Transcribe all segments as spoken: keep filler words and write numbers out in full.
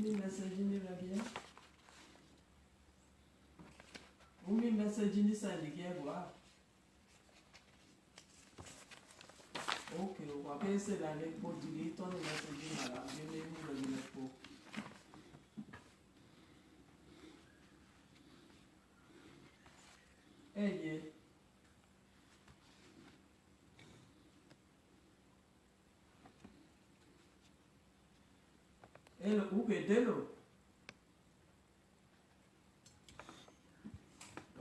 Ni message ni rẹ giẹ. U miẹn message ni send giẹ vbe ua? Okay, wa keghi sẹ evba ne kpo, delete all the message na ra, vbe ne u rhie ne kpo. Ẹye. Hello, u ke delo?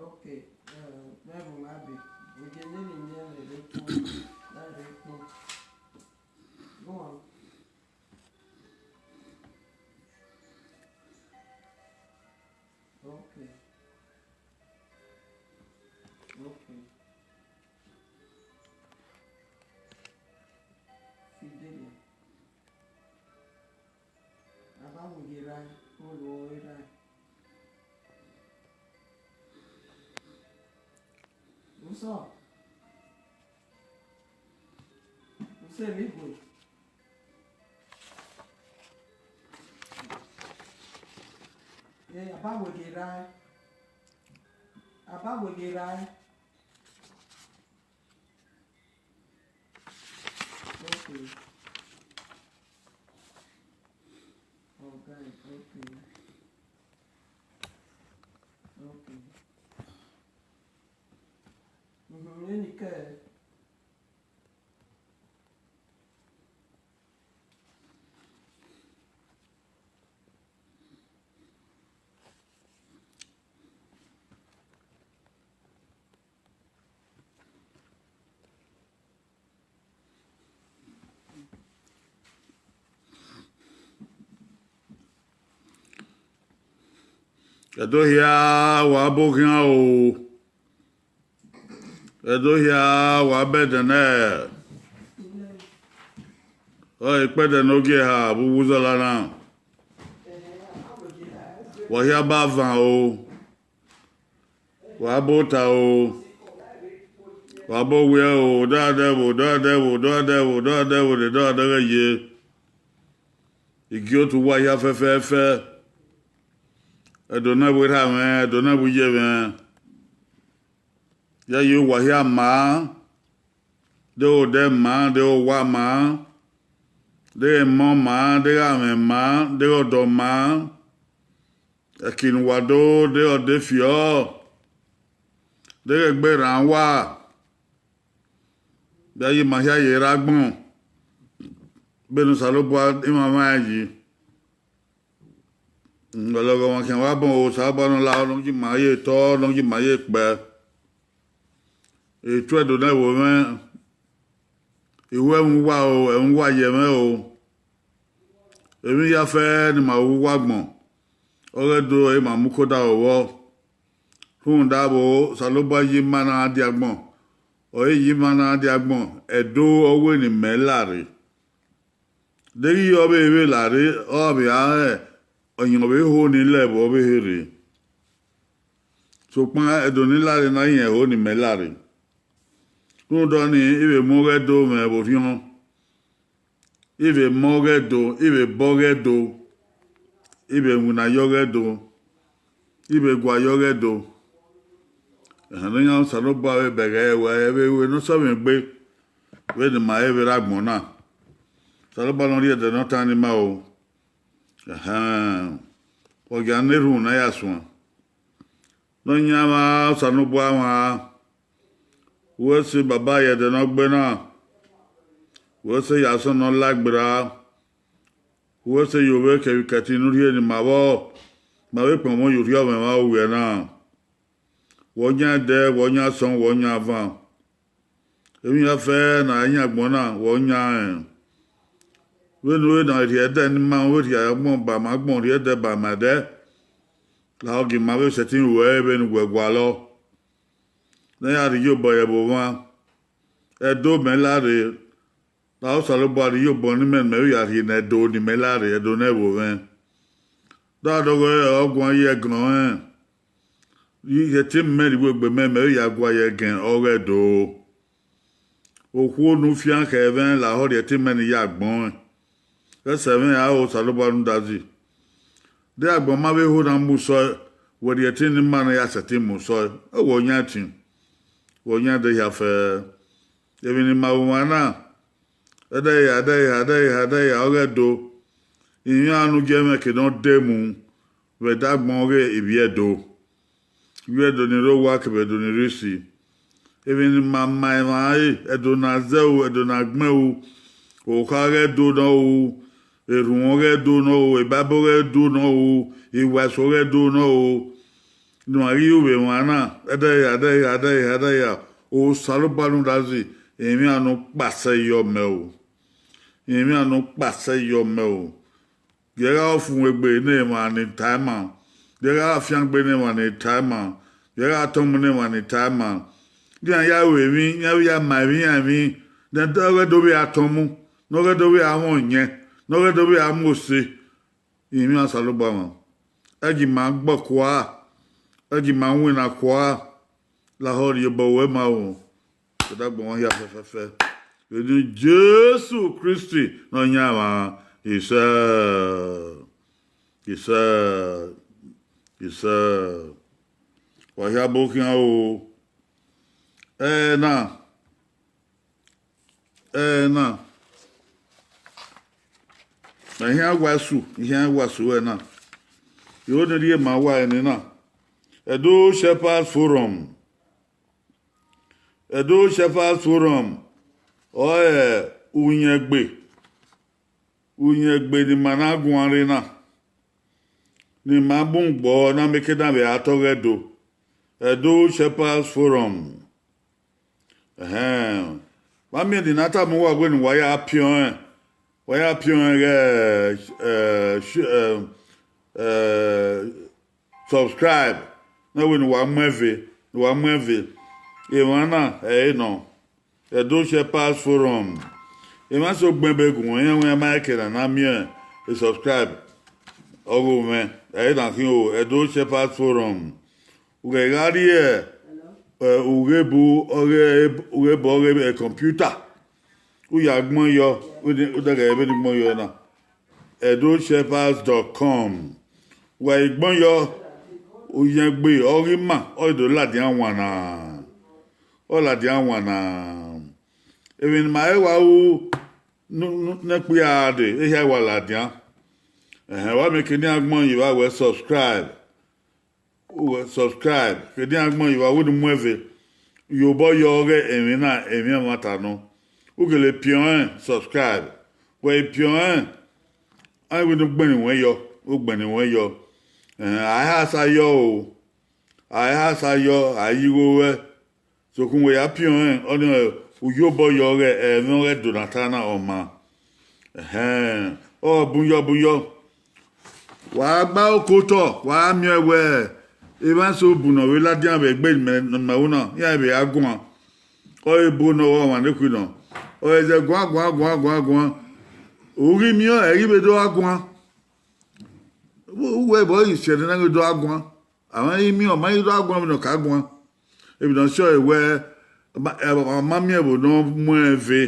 Okay, eh, mẹ vbe ma be. Ege nene miẹn mwẹ rre kpo, na rre kpo. Go on. Okay. Okay. Fidelia. A ba wẹ ghe ra, ọ ru ọre ra. What's up? What's up, Igwe? Eh, a ba wẹ ghe ra. A ba wẹ ghe ra. Okay. Oh, God, okay. Okay. Mhm, enikẹ. Ẹdo hia, wa bu khian o. Ẹdo hia, wa bẹdẹ nẹ. Ọ ikpẹdẹ ne ogie ha vbe uwu Uzọla na. Wa hia ba van o. Wa bu ota o. Wa bu owiẹ o. Dọdẹ vbo, dọdẹ vbo, dọdẹ vbo, dọdẹ vbo, de dọdẹ ghẹ ye. Igiotu uwa hia fẹfẹfẹ. Ẹdo ne ẹvbo erha mwẹ, Ẹdo ne ẹvbo iye mwẹ. Ya ye uwa hia maa, deghẹ odẹ maa, deghẹ owa maa, deghẹ emọ maa, deghẹ amwẹ maa, deghẹ ọdọ maa, ẹki ne uwa do, deghẹ ọdefiọ, deghẹ egbe rran uwa, ya ye ima hia ye rre agbọn, vbene Osanobua imwamwa rẹn yi. Ọlọghọmwa khian wa bọ, Osanobua ne ọ lahọ, ne ọ gie ima ye etọ, ne ọ gie ima ye ekpẹ. Etu Ẹdo ne ẹvbo mwẹ, I ru ẹmwẹ uwa o, ẹmwẹ uwa ye mwẹ o. Emwi hia fẹ ne ima ru vbe uwu agbọn, ọghe Ẹdo ọre ima mu ke odaro vbọ. Rhunmwuda vbo, Osanobua ye ima na dia agbọn, ọ i ye ima na dia agbọn, Ẹdo ọ wẹ ne imẹ la rre. Deghẹ ọ vbe vbe la rre, ọ vbe a rẹn ọyẹn vbe ho ni la ẹvbo ọ vbe he rre. Sokpan Ẹdo ne I la rre na, irẹn ho ne imẹ la rre. Rhunmwuda ọnii, I vbe mu ọghe Ẹdo mwẹ vbe orhiọn. I vbe mu ọghe Ẹdo, I vbe bọ ọghe Ẹdo, I vbe winna ye ọghe Ẹdo, I vbe gua ye ọghe Ẹdo. Ẹhẹn, ne ọ yan Osanobua vbe bẹghe ẹre, wẹ vbe ru ne ọ sẹ mwẹ egbe, vbene ima re vbe rre agbọn na. Osanobua ne ọ rhie ẹdẹ ne ọ tan ne ima o. Ẹhẹn, ọ gia na erhunmwu ne a ya suẹn. Nọyaẹnmwa Osanobua mwa, wẹ sẹ baba ye ẹdẹ ne ọ gbe na, wẹ sẹ ya asọn ne ọ la gberra, wẹ sẹ ye ovbe kevbe ikẹtin ne u rhie ne ima vbọ, ma vbe kpọnmwẹ ye urhiọmwẹ mwa ovbiẹ na. Wẹ ọ yan ẹdẹ, wẹ ọ yan asọn, wẹ ọ yan avan. Emwi hia fẹ ne a yan agbọn na, wẹ ọ yan rẹn. Vbene u vbe na rhie ẹdẹ ne ima, u vbe rhie agbọn ba ma agbọn, rhie ẹdẹ ba ma ẹdẹ, lahọ gie ima vbe sẹtin ru ẹre vbene uwẹ gualọ. Ne a ya rhie iyobọ ye ẹvbo mwa. Ẹdo mẹ la rre, lahọ Osanobua rhie iyobọ ne imẹ ne imẹ vbe ya rhie ne Ẹdo ne imẹ la rre, Ẹdo ne ẹvbo mwẹ. Dọdọghe ọ guan ye ẹgọn rẹn. Ye te imẹ rhie iwegbe mẹ, mẹ vbe ya gua ye ẹgẹn ọghe Ẹdo. Okhuo ne u fian khẹ ẹmwẹ lahọ rhie te imẹ ne I ya gbẹn ọẹn. Ẹsẹ mwẹ a ho Osanobua rhunmwuda zẹ. De agbọn ma vbe ho na mu sọe, wẹ rhie ẹtin ne ima na ya sẹtin mu sọe, ọ wẹ ọ yan ẹtin, wẹ ọ yan ẹdẹ hia fẹ. Emwi ne ima ru mwa na, ẹdẹ hia, ẹdẹ hia, ẹdẹ hia, ẹdẹ hia, ọ ghẹ do. Iran ne u gie mwẹ ke ne ọ de mu vbe ẹdẹ agbọn ọghe ivbi Ẹdo. Ivbi Ẹdo ni rre owa kevbe Ẹdo ni rre isi. Emwi ne ima ma emwa ẹre, Ẹdo na zẹ ru, Ẹdo na gbẹn ru, okha ghẹ do nọ ru, erhunmwu ghẹ do nọ ru, Bible ghẹ do nọ ru, iwẹso ghẹ do nọ ru. Ne ima ghi ru vbe emwa na, ẹdẹ hia, ẹdẹ hia, ẹdẹ hia, ẹdẹ hia, Osanobua ne u da zẹ, emwi iran ne ọ kpasẹ yọ mẹ ru. Emwi iran ne ọ kpasẹ yọ mẹ ru. Gie gha ọfumwegbe ne emwa ni ta ima, gie gha afiangbe ne emwa ni ta ima, gie gha atọmwu ne emwa ni ta ima. Iran ya ru emwi, iran vbe ya ma emwi iran emwi, ne ọ ghẹ do vbe atọmwu, ne ọ ghẹ do vbe amwẹ ọyẹn, ne ọ ghẹ do vbe amwẹ ose. Emwi iran Osanobua mwa, ẹ gie ima gbọ kua, ẹ gie ima winna kua, lahọ rhie obọ ruẹ ma ru. Ẹdẹ agbọn hia fẹfẹfẹ. Vbene Jesu Kristi Nọyaẹnmwa, isẹ, isẹ, isẹ. Wa hia bo khian o. Ẹna, ẹna, I khian wa su, I khian wa su ẹna. I ho ne rhie ma wa ẹre na. Edo Shepherds Forum. Edo Shepherds Forum, ọ re uyẹngbe, uyẹngbe ne ima na guan rre na, ne ima bun gbọ na meke na vbe a tọghe Ẹdo, Edo Shepherds Forum. Ẹhẹn, wa miẹn ne I na tama uwa wẹ ne uwa ya piọn ẹn, wa ya piọn ẹn ghẹ, eh, shi-, eh, eh, subscribe, ne wẹ ne uwa mu ẹn ve, ne uwa mu ẹn ve. Emwa na ẹre nọ, Edo Shepherds Forum. Emwa so gbẹn be gun iran, wẹ ma ke na na miẹn e subscribe. Ọghe mwẹ ẹre na khin o, Edo Shepherds Forum. U ghẹ gha rhie, eh, ughebo ọghe, ughebo ọghe, eh, computer. U ya gbọn yọ, u de, u de ghẹ vbene gbọn yọ na. Edo Shepherds dot com. Wa i gbọn yọ, uyẹngbe ọ ghi ma, ọ do ladian wan na. Ọ ladian wan na. Emwi ne ima he wa ru ne, ne, ne ẹkpo ya dee, ehia wa ladian. Ẹhẹn, wa miẹn ke ne iran gbọn yi vbe wẹ subscribe. Uwẹ subscribe, ke ne iran gbọn yi vbe wẹ ne mu ẹn ve. Ye obọ yọ ọghe emwi na, emwi ẹmwata nọ. U gele piọn ẹn subscribe. Wẹ i piọn ẹn, a i wẹ ne u gbẹnrin wẹ yọ, u gbẹnrin wẹ yọ. Ẹhẹn, a i ha sa yọ o, a i ha sa yọ, a i ye igho ruẹ. Sokpan wẹ ya piọn ẹn, ọnii, u ye obọ yọ ọghe ẹmwẹ ọghe Jonathan na ọ ma. Ẹhẹn, ọ bun yọ, bun yọ. Wa gba oko otọ, wa miẹn wẹ emwa eso bu ne ọ vbe ladian vbe egbe ne ima ru na, iran vbe a guan. Ọ ebo ne ọ ghe ọmwa nekhui nọ, ọ zẹ guan, guan, guan, guan, guan. U ghi miẹn ọnrẹn, ẹ i ghi vbe do a guan. Uwẹ vbe ọ ghi siẹ ne a ghi do a guan. A ma i miẹn, ọ ma ghi do a guan vbene ọ ka guan. Emwi ne ọ si ọre wẹ, a ma, a ma miẹn ẹvbo ne ọ mu ẹn ve.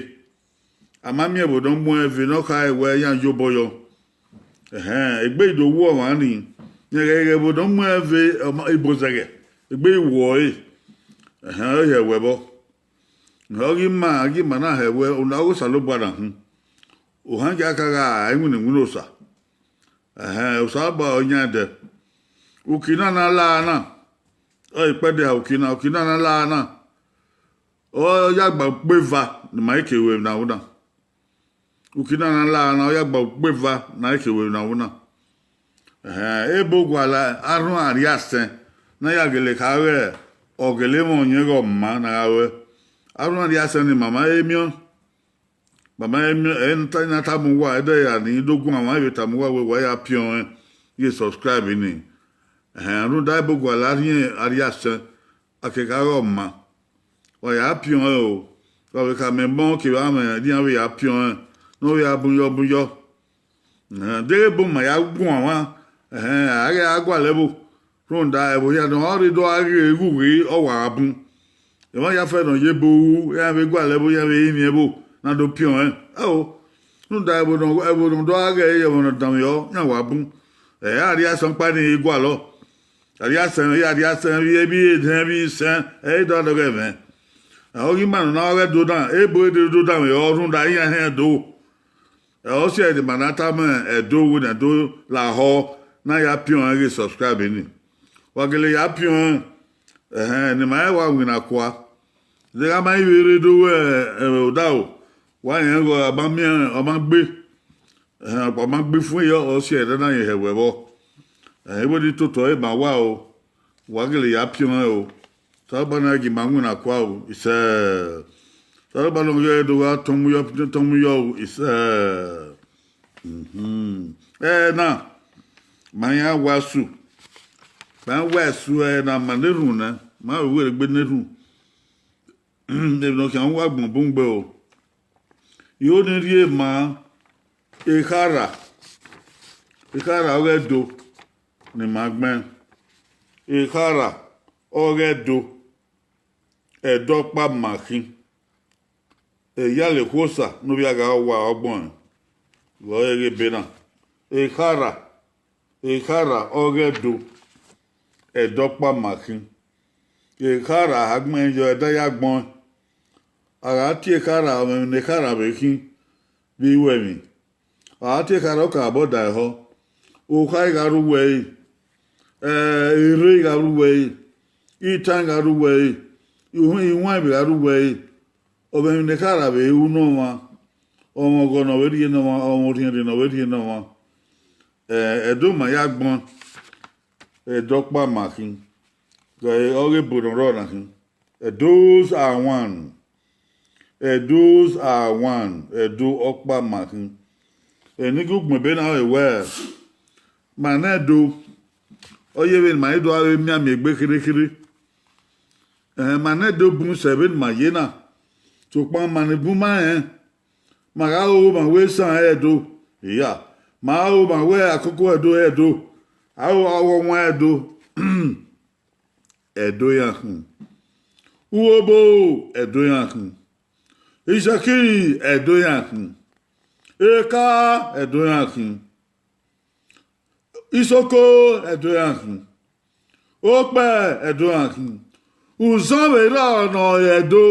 A ma miẹn ẹvbo ne ọ mu ẹn ve ne ọ khare wẹ iran ye obọ yọ. Ẹhẹn, egbe i do wu ọmwa nii. Rẹn ghẹ, ghẹ ẹvbo ne ọ mu ẹn ve, ọ ma, i bozẹghẹ. Egbe i wu ọre. Ẹhẹn, ọ hẹ wẹ vbọ. Ọ ghi ma, a ghi ma na hẹ wẹ, ọna ọghe Osanobua na hun. Ohan gia ka gha iwinna iwinna Osa. Ẹhẹn, Osanobua ọ yan dẹ. Uki na na la na. Ọ ikpẹdẹ ha uki na, uki na na la na. Ọ ya gba ukpe eva ne ima i ke ru emwi na ru na. Uki na na la na, ọ ya gba ukpe eva ne a i ke ru emwi na ru na. Ẹhẹn, ebo gualọ arhuan arriaisẹn ne a ya gele kha ghẹ, ọ gele mwẹ ọyẹnghẹ ọma ne a gha ruẹ. Arhuan arriaisẹn ni ma ma he miẹn ọẹn. Ma ma he miẹn ọẹn, ẹ i na ta, na tama uwa, ẹdẹ hia ne I do guan mwa, I vbe tama uwa wẹ wa ya piọn ẹn, ye subscribe ni. Ẹhẹn, rhunmwuda ebo gualọ arhuan arriaisẹn, a ke kha ghẹ ọma. Wa ya piọn ẹn o. Wa vbe khama ẹmwẹ kevbe amwẹ ne iran vbe ya piọn ẹn, ne ọ vbe a bun yọ, bun yọ. Ẹhẹn, deghẹ ebo ma ya guan mwa, ẹhẹn, a ghẹ a gualọ ẹvbo. Rhunmwuda ẹvbo hia nọ, ọ rre do a ghe ghughe, ọ wa gha bun. Emwa ya fẹ ne ọ ye ebo ru, iran vbe gualọ ẹvbo, iran vbe rinmwian ẹvbo, na do piọn ẹn. Ẹo, rhunmwuda ẹvbo nọ, ẹvbo nọ do a ghẹ ẹre, ẹvbo nọ danmwehọ, iran wa bun. Ẹ, a rhie asọn ọkpa ni i gualọ. A rhie asọn, a rhie asọn vbe, vbe edẹn, vbe isẹn, ẹ i do dọghe ẹmwẹ. Ẹ, ọ ghi ma nọ na ọghe do dan, ebo ede do dan vbe ọ rhunmwuda iran hẹn do. Ẹ, ọ si ẹre ma na tama Ẹdo wẹ ne Ẹdo lahọ, na ya piọn ẹn ghe subscribe ni. Wa gele ya piọn ẹn, ẹhẹn, ne ima rẹn wa winna kua. De gha ma i vbe rre do wẹ, ẹ, odaro, wa rẹn ghe ọ ma miẹn, ọ ma gbe. Ẹhẹn, ọ ma gbe ifun yọ, ọ si ẹre na rẹn hẹ wẹ vbọ. Ẹhẹn, iwẹ ni toto ẹre ma wa o, wa gele ya piọn ẹn o. Osanobua na gie ima winna kua o, isẹ. Osanobua ne ọ ghẹ do gha tọn mu yọ, tọn mu yọ o, isẹ. Mhm. Ẹ na, ma yan wa su. Ma wa su ẹ na, ma ne erhunmwu nẹ, ma vbe wẹ egbe ne erhunmwu. Emwi ne ọ khian wa gbọn bun gbe o. I ho ni rhie ma, ekhara, ekhara ọghe Ẹdo ne ima gbẹn. Ekhara ọghe Ẹdo, Ẹdo ọkpa ma khin. Eyale Khuosa ne ovbi agha wa ọgbọnrẹn, vbe ọ re ghe ebe na. Ekhara, ekhara ọghe Ẹdo, Ẹdo ọkpa ma khin. Ekhara a gbẹn yọ ẹdẹ ya gbọn. A gha tie ekhara, ọmwẹ ne ekhara vbe khin vbe iruẹmwi. A gha tie ekhara, ọ ka bọ da ehọ. Okha i gha rre uwẹ ẹre, ẹ, erre i gha rre uwẹ ẹre, itan i gha rre uwẹ ẹre, ihuan, ihuan vbe gha rre uwẹ ẹre. Ọmwẹ ne ekhara vbe ru ne ọmwa, ọmwẹ ọghọ ne ọ vbe rhie ne ọmwa, ọmwẹ orhiẹnrhiẹn ne ọ vbe rhie ne ọmwa. Ẹ, Ẹdo ma ya gbọn, Ẹdo ọkpa ma khin. Ghẹ ọghe ebo ne ọ rrọọ na khin. Ẹdos are one. Ẹdos are one. Ẹdo ọkpa ma khin. Eni gu gbẹn ebe na re wẹẹ, ma nẹ Ẹdo, ọ ye vbene ma i do ave mianmian egbe kherhe kherhe. Ẹhẹn, ma nẹ Ẹdo bun sẹ vbene ma ye na, sokpan ma ni bun ma rẹn. Ma gha ro ma wẹ esan Ẹdo, iya, ma ro ma wẹ akoko Ẹdo, Ẹdo, a ro ọghe ọwan Ẹdo. Ẹdo iran khin. Uhobo, Ẹdo iran khin. Isẹki, Ẹdo iran khin. Eka, Ẹdo iran khin. Isoko, Ẹdo iran khin. Okpẹ, Ẹdo iran khin. Uzọn vbe rrọọ nọ Ẹdo.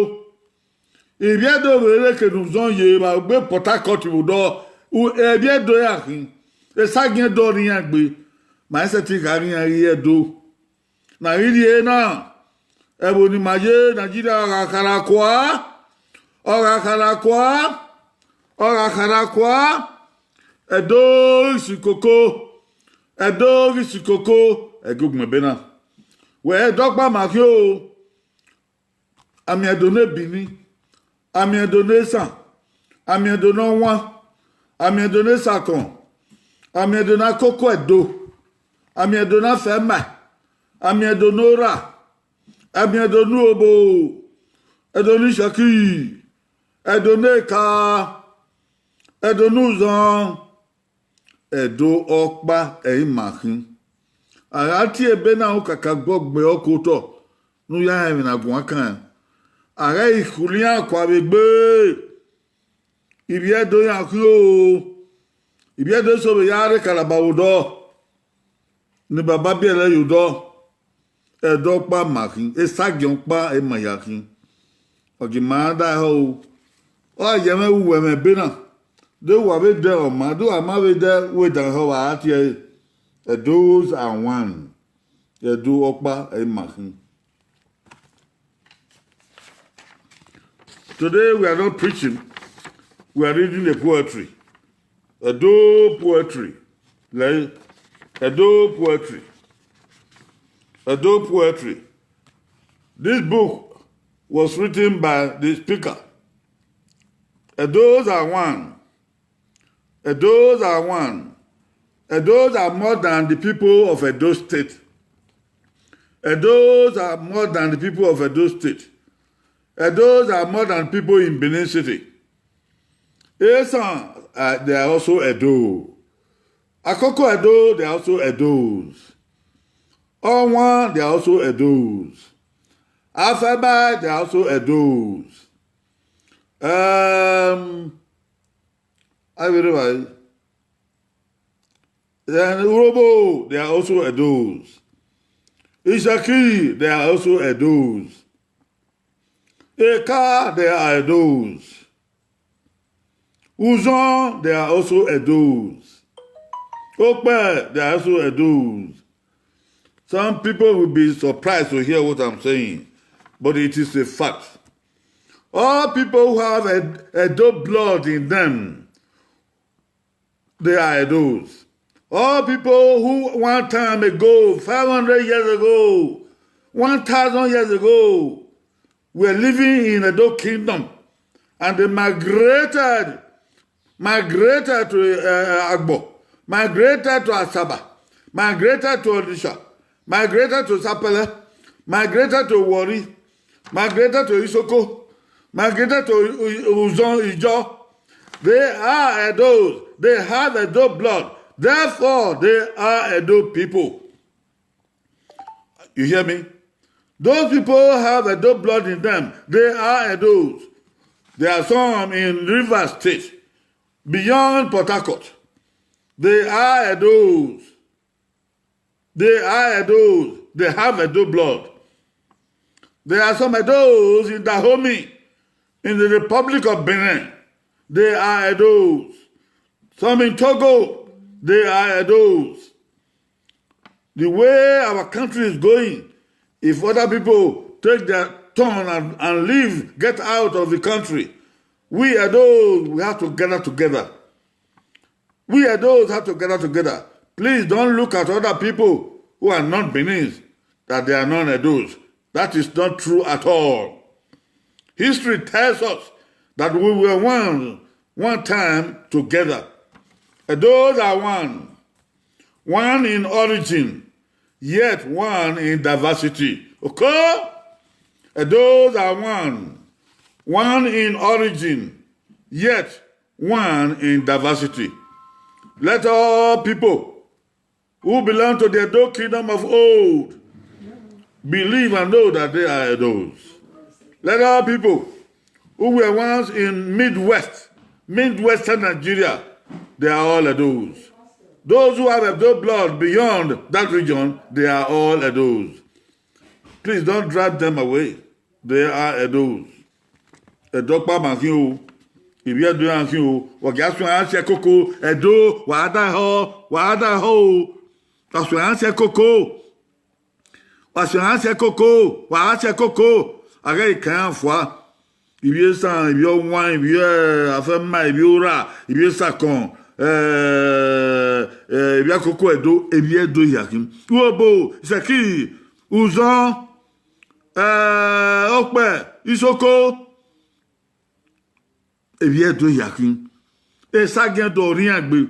Ivbi Ẹdo vbe rre eke ne Uzọn ye vbe gbe Port Harcourt vbe odọ, u-, ivbi Ẹdo iran khin. Esagiẹn Ẹdo ne iran gbe. Ma i sẹtin gha rri iran ghi Ẹdo. Ne a ghi rhie na, ẹvbo ne ima ye Nigeria, ọ gha khara kua, ọ gha khara kua, ọ gha khara kua, Ẹdo ghi si koko, Ẹdo ghi si koko, ẹgogbọn ebe na. Wẹ Ẹdo ọkpa ma khin o, a miẹn Ẹdo ne Benin, a miẹn Ẹdo ne esan, a miẹn Ẹdo ne ọwan, a miẹn Ẹdo ne esakọn, a miẹn Ẹdo ne akoko Ẹdo, a miẹn Ẹdo ne afẹma, a miẹn Ẹdo ne orra, a miẹn Ẹdo ne uhobo, Ẹdo ne isẹki, Ẹdo ne eka, Ẹdo ne uzọn, Ẹdo ọkpa ẹre ima khin. A gha tie ebe na ru kaka gbe ọgbe ọkotọ ne u ya rẹn emwi ne a guan kan. A ghẹ i khuli iran kua vbe egbe. Ivbi Ẹdo iran khin o. Ivbi Ẹdo eso vbe ya rre Calabar vbe odọ, ne baba biẹlẹ ye odọ. Ẹdo ọkpa ma khin, esagiẹn ọkpa ẹre ima ya khin. Ọ gie ima da ehọ o. Ọ gha ye mwẹ vbe uwẹ mwẹ ebe na, de uwa vbe dẹ ọma, de uwa ma vbe dẹ uwẹ dan ehọ vbe a tie ẹre. Ẹdos are one. Ẹdo ọkpa ẹre ima khin. Today we are not preaching, we are reading the poetry. Edo poetry. Like, Edo poetry. Edo poetry. This book was written by the speaker. Edos are one. Edos are one. Edos are more than the people of Edo State. Edos are more than the people of Edo State. Edos are more than people in Benin City. Esan, uh, they are also Edo. Akoko Edo, they are also Edos. Owan, they are also Edos. Afẹba, they are also Edos. Um, I will revise. Then Urhobo, they are also Edos. Iseki, they are also Edos. Eka, they are Edos. Uzon, they are also Edos. Okpẹ, they are also Edos. Some people will be surprised to hear what I'm saying, but it is a fact. All people who have Ed-, Edo blood in them, they are Edos. All people who one time ago, five hundred years ago, one thousand years ago, were living in Edo Kingdom, and they migrated, migrated to, uh, Agbo, migrated to Asaba, migrated to Onitsha, migrated to Sapele, migrated to Warri, migrated to Isoko, migrated to U-, U-, Uzon, Ijaw. They are Edos. They have Edo blood. Therefore, they are Edo people. You hear me? Those people have Edo blood in them. They are Edos. There are some in Rivers State, beyond Port Harcourt. They are Edos. They are Edos. They have Edo blood. There are some Edos in Dahomey, in the Republic of Benin. They are Edos. Some in Togo, they are Edos. The way our country is going, if other people take their turn and, and leave, get out of the country, we Edos, we have to gather together. We Edos have to gather together. Please don't look at other people who are not Benis that they are not Edos. That is not true at all. History tells us that we were one, one time together. Edos are one, one in origin, yet one in diversity. Okay? Edos are one, one in origin, yet one in diversity. Let all people who belong to the Edo kingdom of old believe and know that they are Edos. Let all people who were once in Midwest, Midwestern Nigeria, they are all Edos. Those who have Edo blood beyond that region, they are all Edos. Please don't drive them away. They are Edos. Ẹdẹ ọkpa ma khin o, ivbi Ẹdo iran khin o, wa gia suẹn iran sẹ koko, Ẹdo, wa da họ, wa da họ o. Wa suẹn iran sẹ koko. Wa suẹn iran sẹ koko, wa sẹ koko. A ghẹ i kan iran fua. Ivbi Esan, ivbi Ọwan, ivbi, eh, Afẹma, ivbi Ora, ivbi Esakọn, eh, eh, ivbi Akoko Ẹdo, ivbi Ẹdo hia khin. Urhobo, Iseki, Uzọn, eh, Okpẹ, Isoko, ivbi Ẹdo hia khin. Esagiẹn do ọ rhian gbe.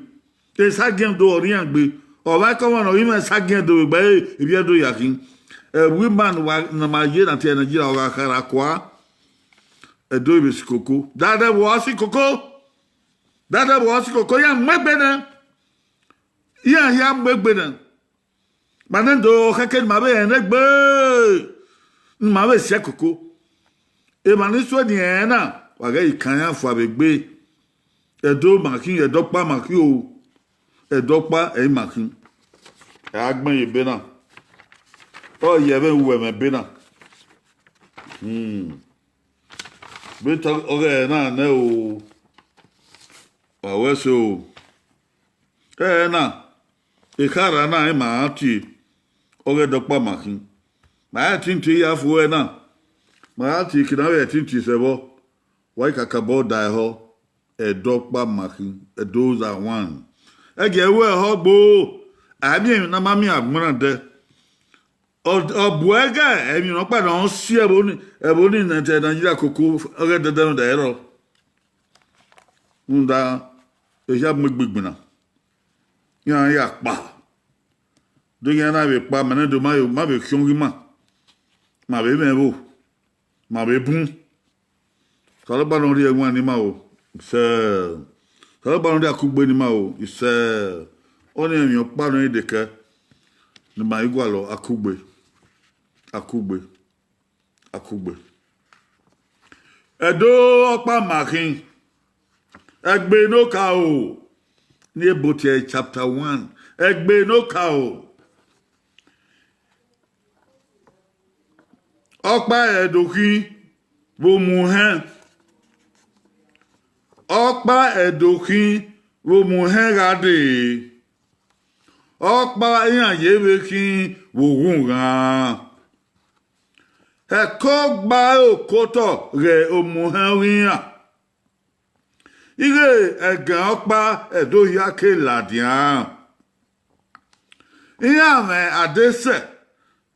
Esagiẹn do ọ rhian gbe. Ọ vbe kọmọ ne ọ ghi mwẹ Esagiẹn do vbe gba ivbi Ẹdo hia khin. Ẹvbo ima ne wa, ne ma ye na tie Nigeria, ọ gha khara kua. Ẹdo vbe si koko. Dadẹ vbe ọ si koko. Dadẹ vbe ọ si koko, iran mu egbe nẹ. Iran hia mu egbe nẹ. Ma nẹ do khẹke ne ima vbe rẹn egbe, ne ima vbe si ẹkoko. Emwa ni suẹn ni rẹn na, wa ghẹ i kan iran fua vbe egbe. Ẹdo ma khin, ẹdẹ ọkpa ma khin o. Ẹdẹ ọkpa ẹ i ma khin. Ẹ a gbẹn ye ebe na. Ọ ye ẹmwẹ ru ẹmwẹ ebe na. Hmm. Vbe te ọghẹ na nẹ o. Wa wẹ ẹse o. Ẹna, ekhara na ima ra tie, ọghe ẹdẹ ọkpa ma khin. Ma rẹn ẹtin tie ya fu ẹna. Ma ra tie eke na vbe ẹtin tie sẹ vbọ. Wa i kakabọ da ẹhọ, ẹdẹ ọkpa ma khin, ẹdẹ oza wan. Ẹgiẹ ru ẹhọ gbo, a miẹn emwi ne a ma miẹn agbọn na dẹ. Ọ, ọ bu ẹghẹ emwi ne ọ kpa ne ọ si ẹvbo ni, ẹvbo ni ne ẹdẹ Nigeria koko, ọghe ẹdẹdẹ rhunmwuda ẹrọ. Rhunmwuda ehia mu egbe gbinna. Iran ya kpa. Do iran na vbe kpa, mẹ ne do ma yo, ma vbe khiọn ghi ma. Ma vbe mwẹ ẹvbo. Ma vbe bun. Osanobua ne ọ rhie ẹwaẹn ne ima o, isẹ. Osanobua ne ọ rhie akugbe ne ima o, isẹ. Ọnii emwi ọkpa ne ọ dekẹ ne ima i gualọ akugbe. Akugbe. Akugbe. Ẹdẹ ọkpa ma khin. Ẹgbe ne okaro. Ne Ebotiẹ chapter one, Ẹgbe ne okaro. Ọkpa ẹdokhin vbe omuhẹn. Ọkpa ẹdokhin vbe omuhẹn gha dee. Ọkpa iran ye vbe khin vbe oghunghan. Ẹko gba okotọ ghẹ omuhẹn ọghe iran. Ighe ẹgẹn ọkpa ẹdo hia ke ladian. Iran mwẹ adesẹ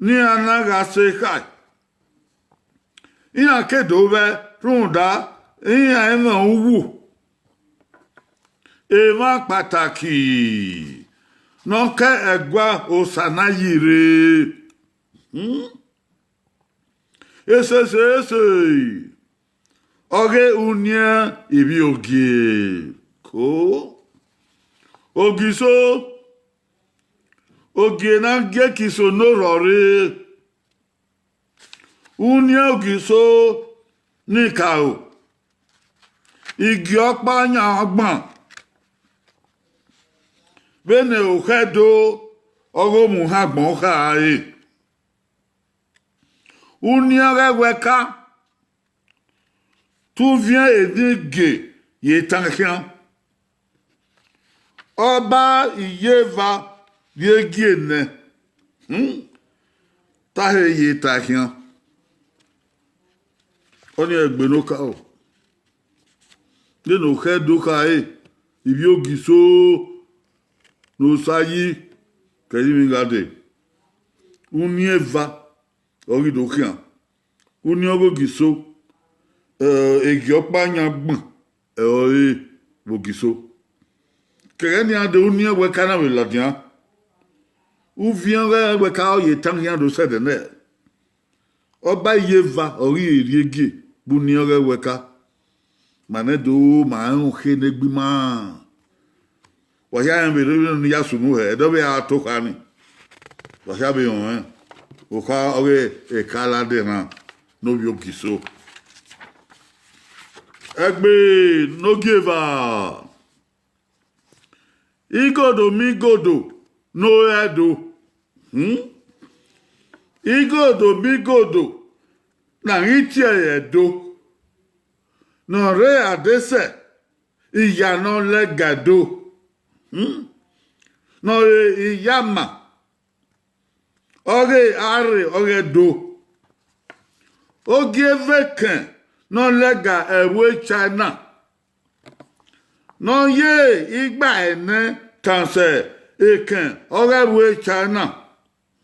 ne iran na gha sẹ ekhai. Iran ke do vbẹ rhunmwuda iran i mwẹ uwu. Emwa kpataki ne ọ ke ẹgua Osa na yi rre. Hmm? Esese ese, ọghe uniẹn ivbi ogie. Ko. Ogiso, ogie na gie Ogiso ne orhọ rre. Uniẹn Ogiso ni karo, igie ọkpa yan agban. Vbene okhẹ do, ọghe omuhẹn agbọn kha re. Uniẹn ọghe ẹwẹka, te uviẹn enigie ye tan khian. Ọba Iyeva rhie gie nẹ, hmm, tahe ye ta khian. Ọnii ẹgbe ne okaro. Vbene okhẹ do khare, ivbi Ogiso ne Osa yi, kẹ ẹrinmwi gha dee. Uniẹn eva ọ ghi do khian. Uniẹn ọghe Ogiso, eh, egie ọkpa yan gbọn ẹre ọre vbe Ogiso. Kẹghẹ nian de uniẹn ẹwẹka na vbe ladian. Uviẹn ọghe ẹwẹka ọ ye tan khian do sẹdẹ nẹ. Ọba Iyeva ọ ghi rhie gie vbe uniẹn ọghe ẹwẹka. Ma nẹ do ma rẹn okhe ne egbe ima. Wa hia rẹn vbe rre ne ya sunu hẹ, ẹdẹ ọ vbe a to okha ni. Wa hia vbe rẹn okha ọghe eka ladian na ne ovbi Ogiso. Ẹgbe ne ogieva. Igodo ma igodo ne ọ rre Ẹdo. Hmm? Igodo ma igodo ne a ghi tie ẹre Ẹdo. Ne ọ rre adesẹ, iya ne ọ lẹga Ẹdo. Hmm? Ne ọ rre iyama, ọghe arre ọghe Ẹdo. Ogieva ekẹn ne ọ lẹga ẹvbo China. Ne ọ ye igba ẹnẹ tan sẹ ekẹn ọghe ẹvbo China.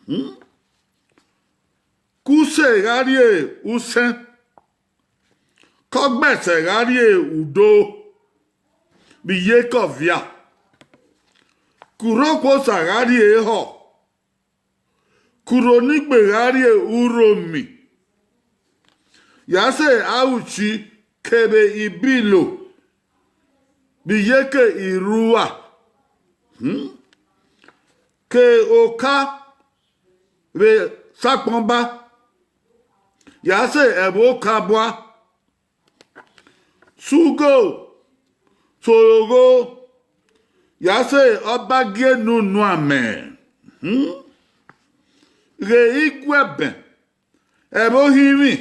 Hmm? Ke use gha rrie usẹn, ke ọgbẹsẹ gha rrie udo, vbe iyeke ọvia, ke urhokuosa gha rrie ehọ, ke urho ne igbe gha rrie urhomi, ya sẹ auchi kevbe ibilo vbe iyeke irua, hmm, ke oka vbe sakpọnba, ya sẹ ẹvbo oka bua, sugo, sorogho, ya sẹ ọba gie ne unu amẹ, hmm, ghe iguẹbẹn, ẹvbo ohinmwi,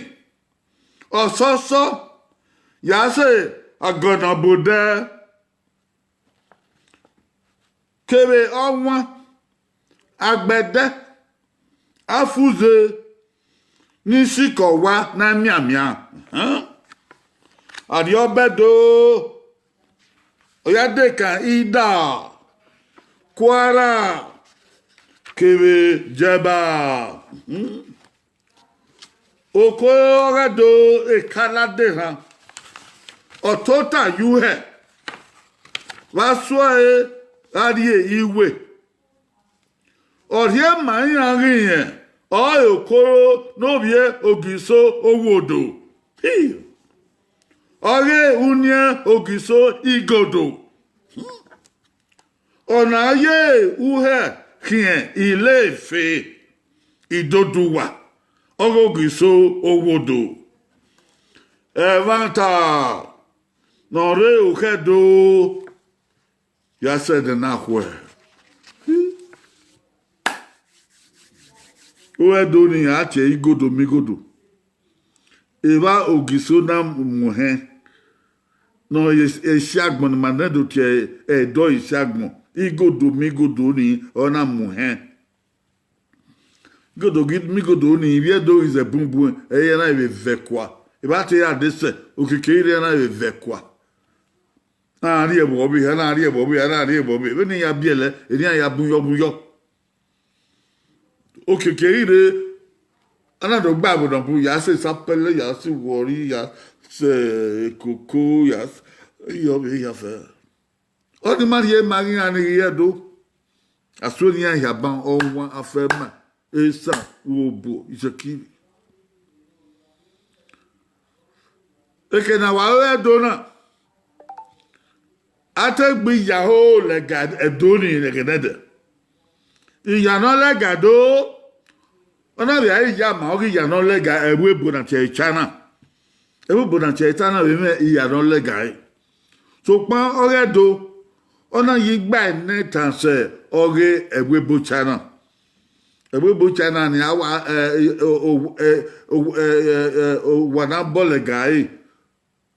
ọsọsọ, ya sẹ agọnabodẹ, kevbe ọwan, agbẹdẹ, afuze, ne isikẹ owa na mianmian. Arhiọba Ẹdo, ọ ya dekan Ida, Kwara, kevbe Jẹba. Oko ọghe Ẹdo, eka ladian, ọ tota ye uhẹ, vbe a suẹe gha rrie iwe. Ọ rhie ma iran ghi rẹn, ọ re okoro ne ovbi Ogiso Owodo. Hi! Ọghe uniẹn Ogiso Igodo. Ọ na ye uhẹ khian Ile Ife, Idoduwa, ọghe Ogiso Owodo. Ẹmwata ne ọ rre okhẹ Ẹdo ya sẹ ẹdẹ na khuẹ. Ore Ẹdo ni a tie igodo migodo. Evba Ogiso na mu hẹn, ne ọ ye Isiagbọn, ne ima nẹ do tie Ẹdo Isiagbọn, igodo migodo ni ọ na mu hẹn. Igodo migodo ni ivbi Ẹdo ghi zẹ bunbun, ẹ i re na vbe vẹ kua. Evba te ya de sẹ, okiekie i re na vbe vẹ kua. A na rhie ẹvbo ọvbehe, a na rhie ẹvbo ọvbehe, a na rhie ẹvbo ọvbehe. Vbene iran ya biẹlẹ, eni iran ya bun yọ, bun yọ. Okiekie i re, a na do gba ẹvbo ne ọ bun, ya sẹ sapẹlẹ, ya sẹ iwọrri, ya sẹ koko, ya sẹ iyọvbe, ya sẹ. Ọni ma rhie ma ghi iran ni ghi Ẹdo. A suẹn ne iran hia ban, ọwan, afẹn, ima, esan, uhobo, isẹkiri. Eke ne a wa ru Ẹdo na, a te gbe iya ho lẹga Ẹdo ni ẹghẹnẹdẹ. Iya ne ọ lẹga Ẹdo, ọ na vbe a iya ma ọghe iya ne ọ lẹga ẹvbo ebo na tie China. Ẹvbo ebo na tie China vbe mwẹ iya ne ọ lẹga ẹre. Sokpan ọghe Ẹdo, ọ na ye igba enẹtan sẹ ọghe ẹvbo ebo China. Ẹvbo ebo China ni a wa, eh, o- o- eh, o- eh, eh, eh, owa na bọ lẹga ẹre.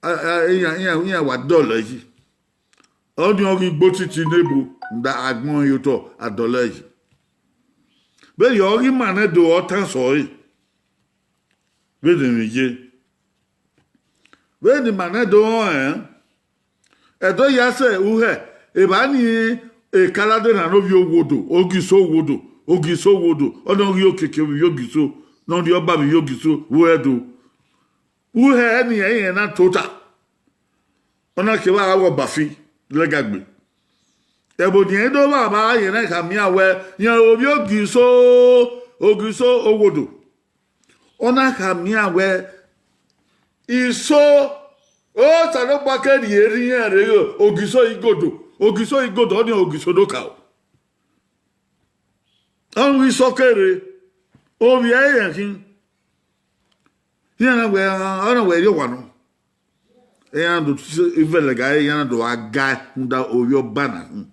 A- a- iran iran iran wa dọlọ yi. Ọni ọ ghi gbe otiti ne ebo, da agbọn ye otọ, a dọlọ yi. Vbene ọ ghi ma nẹ do ọ tan sẹ ọre. Vbene emwi ye, vbene ima nẹ do rẹn, Ẹdo ya sẹ uhẹ, evba ni, Ekalade rhan ne ovbi Owodo, Ogiso Owodo, Ogiso Owodo, ọ nọ ghi okiekie vbe ivbi Ogiso, ne ọ rhie ọba vbe ivbi Ogiso vbe Ẹdo. Uhẹ ni ẹre irẹn na tota. Ọ na kevbe a gha wẹ ọba fi lẹga gbe. Ẹvbo ne irẹn do vba vba, irẹn na khama iran wẹ, rẹn ovbi Ogiso, Ogiso Owodo. Ọ na khama iran wẹ, iso, Osanobua ke rhie erha irẹn rre, Ogiso igodo, Ogiso igodo, ọni Ogiso do ka o. Ọ ghi sọ kere, ovbi ẹre rẹn khin. Iran na wẹ, ọ na wẹ rrie owa nọ. Iran do ivẹlẹga, iran do gha ga rhunmwuda ovbi ọba na khin.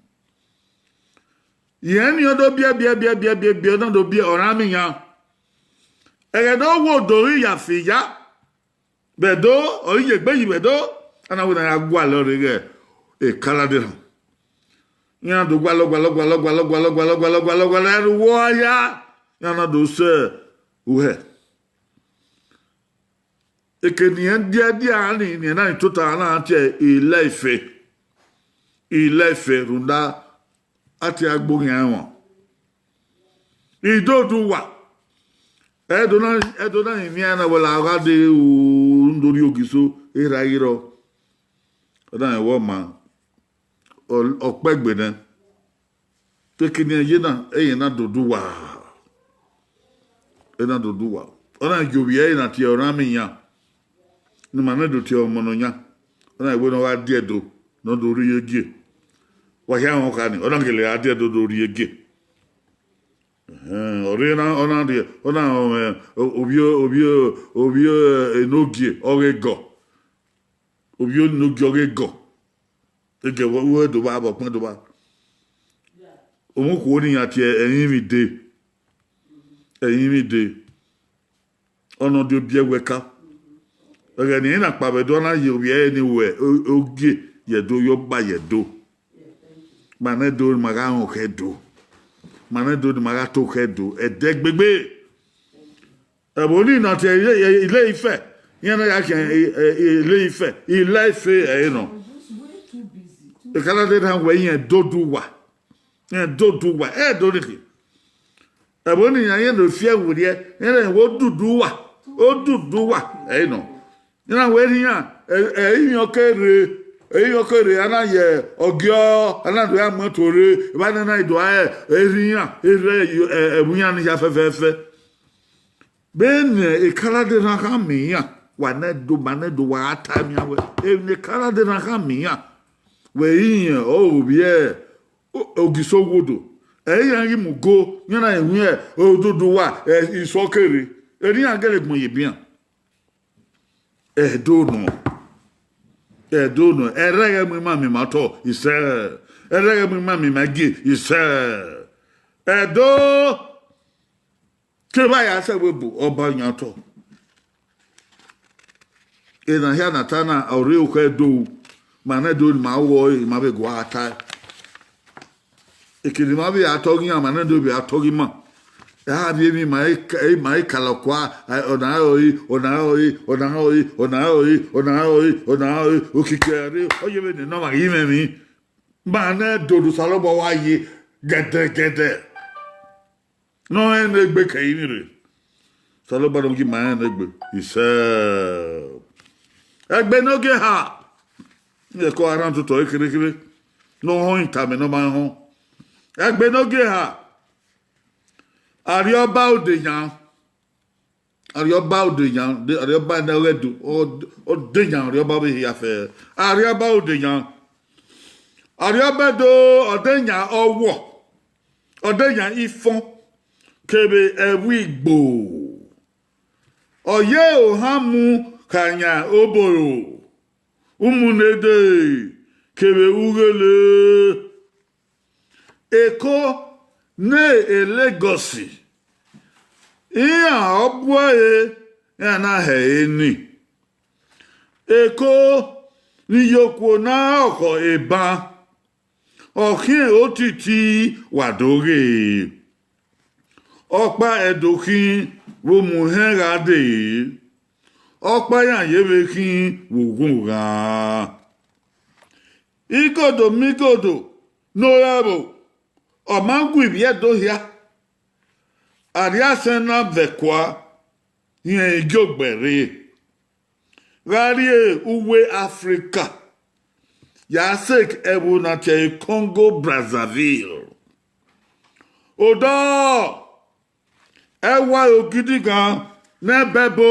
Irẹn ni ọ do biẹ biẹ biẹ biẹ biẹ biẹ, ọ na do biẹ, ọ na miẹn iran. Ẹghẹ ne Owodo ghi ya fi ya vbe Ẹdo, ọ ghi ye egbe yi vbe Ẹdo, a na wẹ ne a ya gualọ rre ghẹ Ekalade rhan. Iran do gualọ gualọ gualọ gualọ gualọ gualọ gualọ gualọ gualọ, ẹre uwu a ya, iran na do sẹ uhẹ. Eke ne irẹn dia dia ni, ne irẹn na tota, a na tie Ilẹife. Ilẹife rhunmwuda a tie agbo khian ẹmwẹ. Idoduwa. Ẹdo na, Ẹdo na rinmwian na wẹ la gha de ru ndo rrie Ogiso, erha i rrọọ. Ọ na rẹn wẹ ọ ma, ọ- ọ kpẹgbe nẹ. Te eke ne iran ye na, ẹre na doduwa. Ẹre na doduwa. Ọ na gie ovbi ẹre na tie ọmwa iran, ne ima nẹ do tie ọmọ nọ yan. Ọ na wẹ ne ọ gha die Ẹdo, ne ọ do rrie gie. Wa hia rẹn ọkha ni, ọ na gele gha die Ẹdo do rrie gie. Ẹhẹn, ọ rre na, ọ na rrie, ọ na, eh, ovbi, ovbi, ovbi, eh, enogie, ọ ghe gọ. Ovbi enogie ọ ghe gọ. Ege vbe uwu Ẹdo vba, vbe ọkpẹn Ẹdo vba. Omukhuo ni iran tie ẹrinmwi de. Ẹrinmwi de. Ọ nọ de obiẹ wẹ ka. Ẹghẹ ne irẹn na kpao vbe Ẹdo, a na ye ovbi ẹre ni wẹ o- ogie ye Ẹdo, ye ọba ye Ẹdo. Ma nẹ Ẹdo ne ima gha rẹn ọkhẹ Ẹdo. Ma nẹ Ẹdo ne ima gha ta okhẹ Ẹdo. Ẹdẹ gbegbe. Ẹvbo ni na tie Ile- Ile Ife, iran na ya khian, eh, eh, Ile Ife, Ilẹife ẹre nọ. Ekalade na wẹ irẹn doduwa, irẹn doduwa, ẹ do rhie. Ẹvbo ni iran, irẹn do fi ẹvbo rriẹ, irẹn wẹ Oduduwa, Oduduwa ẹre nọ. Iran wẹ erha iran, ẹ- ẹ- emwi ọ ke rre, emwi ọ ke rre, a na ye ọgiọ, a na do ya mu ẹn to rre, evba nana i do a erha iran, erha ẹvbo iran ni hia fẹfẹfẹ. Vbene Ekalade na khama iran, wa nẹ do, ma nẹ do, wa gha ta ẹmwẹ iran wẹ, emwi ne Ekalade na khama iran, wẹ irẹn ọre ovbi ẹ, o- Ogiso Owodo, ẹ iran ghi mu go, iran na wiẹn Oduduwa, ẹ, iso ọ ke rre, erha iran gele gbọn ye ebian. Ẹdo nọ, Ẹdo nọ, ẹrẹghẹ mu ima miẹn ima otọ, isẹ, ẹrẹghẹ mu ima miẹn ima gie, isẹ. Ẹdo, Kevbe a ya sẹ vbe ebo, ọba yan otọ. Ena hia na ta na, ọ rre okhẹ do, ma nẹ do ne ima wọ ẹre, ima vbe gua tae. Ekene ima vbe a tọghe iran, ma nẹ do vbe a tọghe ima. A vbe emwi ma i ka-, ma i kala ọkua, ọna ọre, ọna ọre, ọna ọre, ọna ọre, ọna ọre, ọna ọre, okiekie rre, ọ ye vbene nọ ma ghi mwẹ emwi. Ma nẹ do ne Osanobua wa ye gẹdẹgẹdẹ. Ne ọ rẹn ne egbe kẹ emwi rre. Osanobua ne ọ gie ima rẹn ne egbe. Isẹ. Ẹgbe ne ọ gie ha. Ẹko a rhan otọ kherhe kherhe. Ne ọ họn itamẹ ne ọ ma họn. Ẹgbe ne ọ gie ha. Arriọba Odeyan. Arriọba Odeyan, de-, Arriọba ne ọ ghẹ do, ọ, Odeyan Arriọba vbe hia fẹ. Arriọba Odeyan. Arriọba Ẹdo, Odeyan Ọwọ, Odeyan Ifọn, kevbe Ẹvbo Igbo. Ọ ye Ohanmu khayan Oboro, Umunede, kevbe Ughele. Eko ne e Lagos, iran ọ bu ẹre, iran na hẹ ẹre ni. Eko ne iyokuo na ọkhọ eban, ọ khian otiti wa do ghe. Ọkpa ẹdokhin vbe omuhẹn gha dee, ọkpa iran yevbe khin vbe ughunghan. Igodo migodo ne ọ rẹ ẹvbo, ọ ma gu ivbi Ẹdo hia. Arriaisẹn na vẹ kua, rẹn igiogbe rre. Gha rrie uwu Africa, ya sek ẹvbo na tie ẹre Congo Brazzaville. Odọ, ẹwae ogidighan ne ẹbẹbo,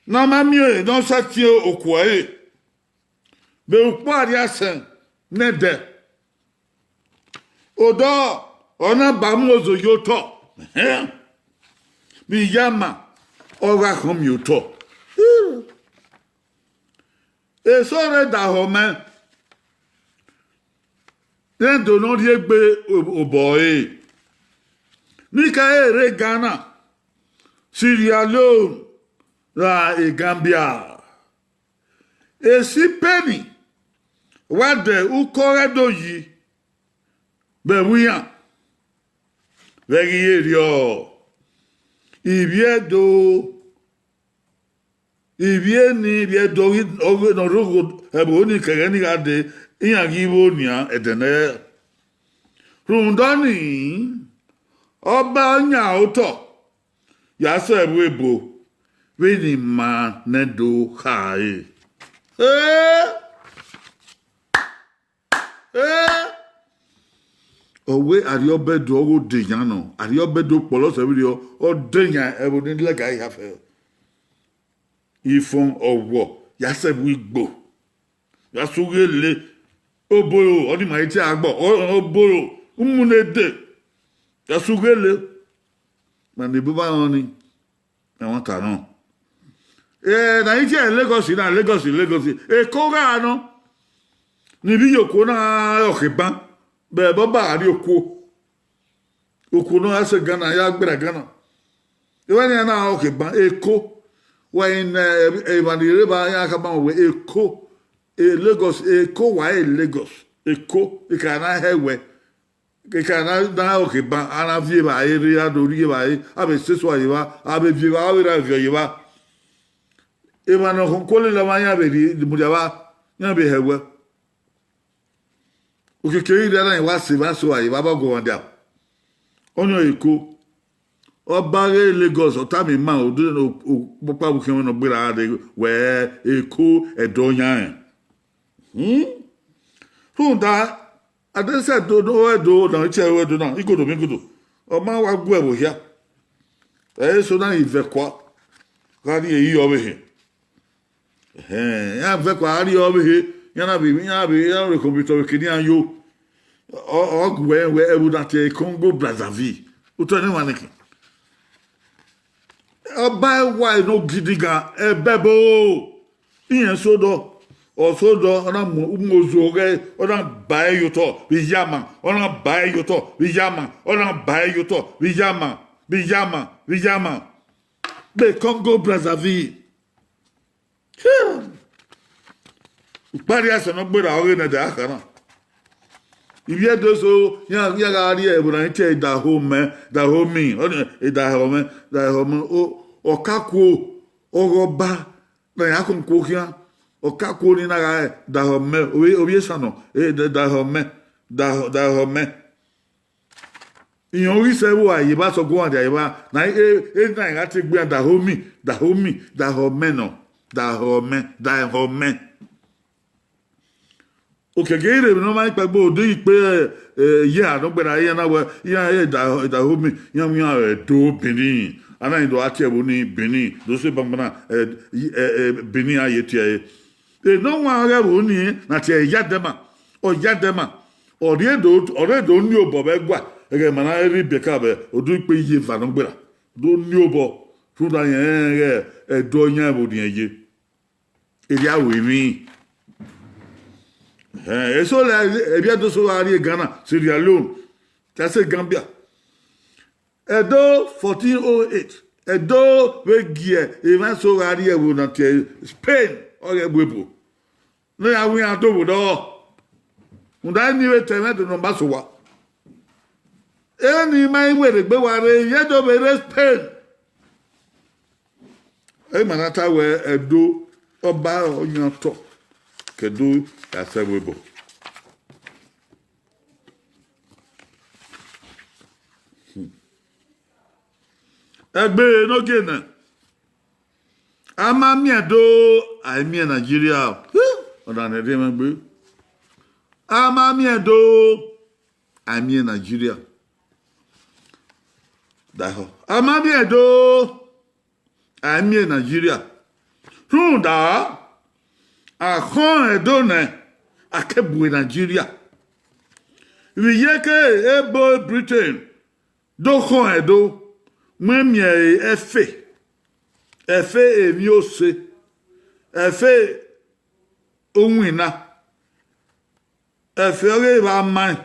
ne a ma miẹn ne ọ sẹtin okuo ẹre vbe ukpo Arriaisẹn nẹdẹ. Odọ, ọ na ba mu ozo ye otọ, vbe iyama, ọ gha khọn miẹn otọ. Eso rre dahọ mẹ, rẹn do ne ọ rhie egbe obọ ẹre. Ne I ka rre Ghana, Sierra Leone, ra Gambia. Esi peni wa dẹ ukọ ghẹ do yi vbe ẹvbo iran, vbe ẹghẹ irriọ, ivbi Ẹdo, ivbi eni, ivbi Ẹdo ọghe ne ọ rre ẹvbo ni kẹghẹ ni gha dee, iran ghi vbo nian ẹdẹ nẹ. Rhunmwuda ọnii, ọba ọ yan otọ ya sẹ ẹvbo ebo vbene ima nẹ do khare. Ọ wẹ Arriọba Ẹdo ọghe Odeyan nọ, Arriọba Ẹdo kpọlọ sẹ vberriọ, Odeyan ẹvbo ni lẹga hia fẹ. Ifọn, Ọwọ, ya sẹ ẹvbo Igbo, ya sẹ Ughele, Oboro, ọnii ma i tie agbọ, Oboro, Umunede, ya sẹ Ughele, ma ne ebo vba rẹn ọnii. Ẹmwata nọ. Na i tie Lagos na, Lagos, Lagos, Eko gha nọ. Ne ivbi iyokuo na ọkhe ban, vbe ẹbọ ba gha rrie okuo. Okuo ne ọ ya sẹ Ghana, ya gberra Ghana. Evba nian na ọkhe ban, Eko. Wa i ne emwa ni rre evba iran khama wẹ Eko, Lagos, Eko wa e Lagos, Eko, I ka na hẹ wẹ. Keke a na, na ọkhe ban, a na viọ evbare rre, a do rri evbare, a vbe sẹ esuo ye evba, a vbe viọ evba, a vbe ra viọ ye evba. Emwa ne ọ khọn kuo lele ọmwa, iran vbe rhie mudia evba, iran vbe hẹ wẹ. Okiekie i rre na, wa sẹ evba, sẹ uwa ye evba, vbe ọguọmwadia. Ọni ọre Eko. Ọba ghe Lagos, ọ tama ima, ọ dee ne okpokpa vbe khian na ọ gberra gha dee wẹ Eko ẹdẹ ọ yan rẹn. Rhunmwuda, a de sẹ Ẹdo ne ọ Ẹdo na, ọ tie ẹre Ẹdo na, igodo migodo, ọ ma wa gu ẹvbo hia. Ẹ i re eso na ghi vẹ kua gha rrie ẹre ọvbehe. Ẹhẹn, iran vẹ kua gha rrie ọvbehe, iran na vbe, iran na vbe, iran rre computer vbe kene iran yo. Ọ, ọ gu ẹre wẹ ẹvbo na tie ẹre Congo Brazzaville. Otọ ne emwa nẹkẹn. Ọba ẹwae ne ogidigan, ẹbẹbo, irẹn sẹ odọ. Ọsodọ, ọ na mu, mu ozo ọghẹe, ọ na ba ẹre ye otọ vbe iyama, ọ na ba ẹre ye otọ vbe iyama, ọ na ba ẹre ye otọ vbe iyama, vbe iyama, vbe iyama. Vbe Congo Brazzaville. Ukpariasẹ ne ọ gberra ọghe nẹ da kha na. Ivbi Ẹdo eso, iran, iran gha rrie ẹvbo na, iran tie Dahomey, Dahomey, ọ ni, Dahomey, Dahomey, o, ọ ka kuo, ọghe ọba, ne a ya khọn kuo khian, ọ ka kuo ni na gha re Dahomey, ovbi, ovbi esan nọ, e, Da-, Dahomey, Dahomey. Irẹn ghi sẹ vbe a ye evba sẹ ọguọmwadia evba, na e, e na gha te gbe iran Dahomey, Dahomey, Dahomey nọ, Dahomey, Dahomey. Okiekie i rre emwi ne ọ ma kpẹgbe odẹ ikpe, eh, ye a nọ gberra iran na wẹ, iran re Da-, Dahomey, iran wẹ iran Ẹdo Benin. A na rẹn do gha tie ẹvbo ni Benin, do sẹ banbanna, eh, eh, eh, Benin a ye tie ẹre. Enọwanrẹn ọghe ẹvbo ni na tie ẹre Iyadẹma, ọ Iyadẹma, ọ rhie do, ọ rre do ni obọ vbe ẹguae, ẹghẹ ma na rre Rebecca vbe odẹ ikpe iye eva nọ gberra, do ni obọ, rhunmwuda rẹn rẹn ghẹ Ẹdo yan ẹvbo ne irẹn ye. Erriọ aro emwi. Ẹhẹn, eso lẹ, Ivbi Ẹdo eso gha rrie Ghana, Sierra Leone, ta sẹ Gambia. Ẹdo fourteen oh eight, Ẹdo vbe gie emwa eso gha rrie ẹvbo na tie Spain, ọghe ẹvbo ebo. Ne iran wẹ iran do vbo dọ. Rhunmwuda ni vbe te ẹmwẹ Ẹdo ne ọ ma sẹ owa. Eni ma i werriegbe wa rre, Ivbi Ẹdo vbe rre Spain. Ẹ ma na ta wẹ Ẹdo, ọba ọyan otọ, ke Ẹdo ya sẹ vbe obọ. Ẹgbe ne ogie nẹ, a ma miẹn Ẹdo, a i miẹn Nigeria. Ọna ne rhie mwẹ gbe. A ma miẹn Ẹdo, a i miẹn Nigeria. Dahọ, a ma miẹn Ẹdo, a i miẹn Nigeria. Rhunmwuda, a khọn Ẹdo nẹ, a ke bu Nigeria. Vbe iyeke ebo Britain do khọn Ẹdo, wẹ miẹn ẹfe, ẹfe emwi ose, ẹfe owinna, ẹfe ọghe evba amaẹn,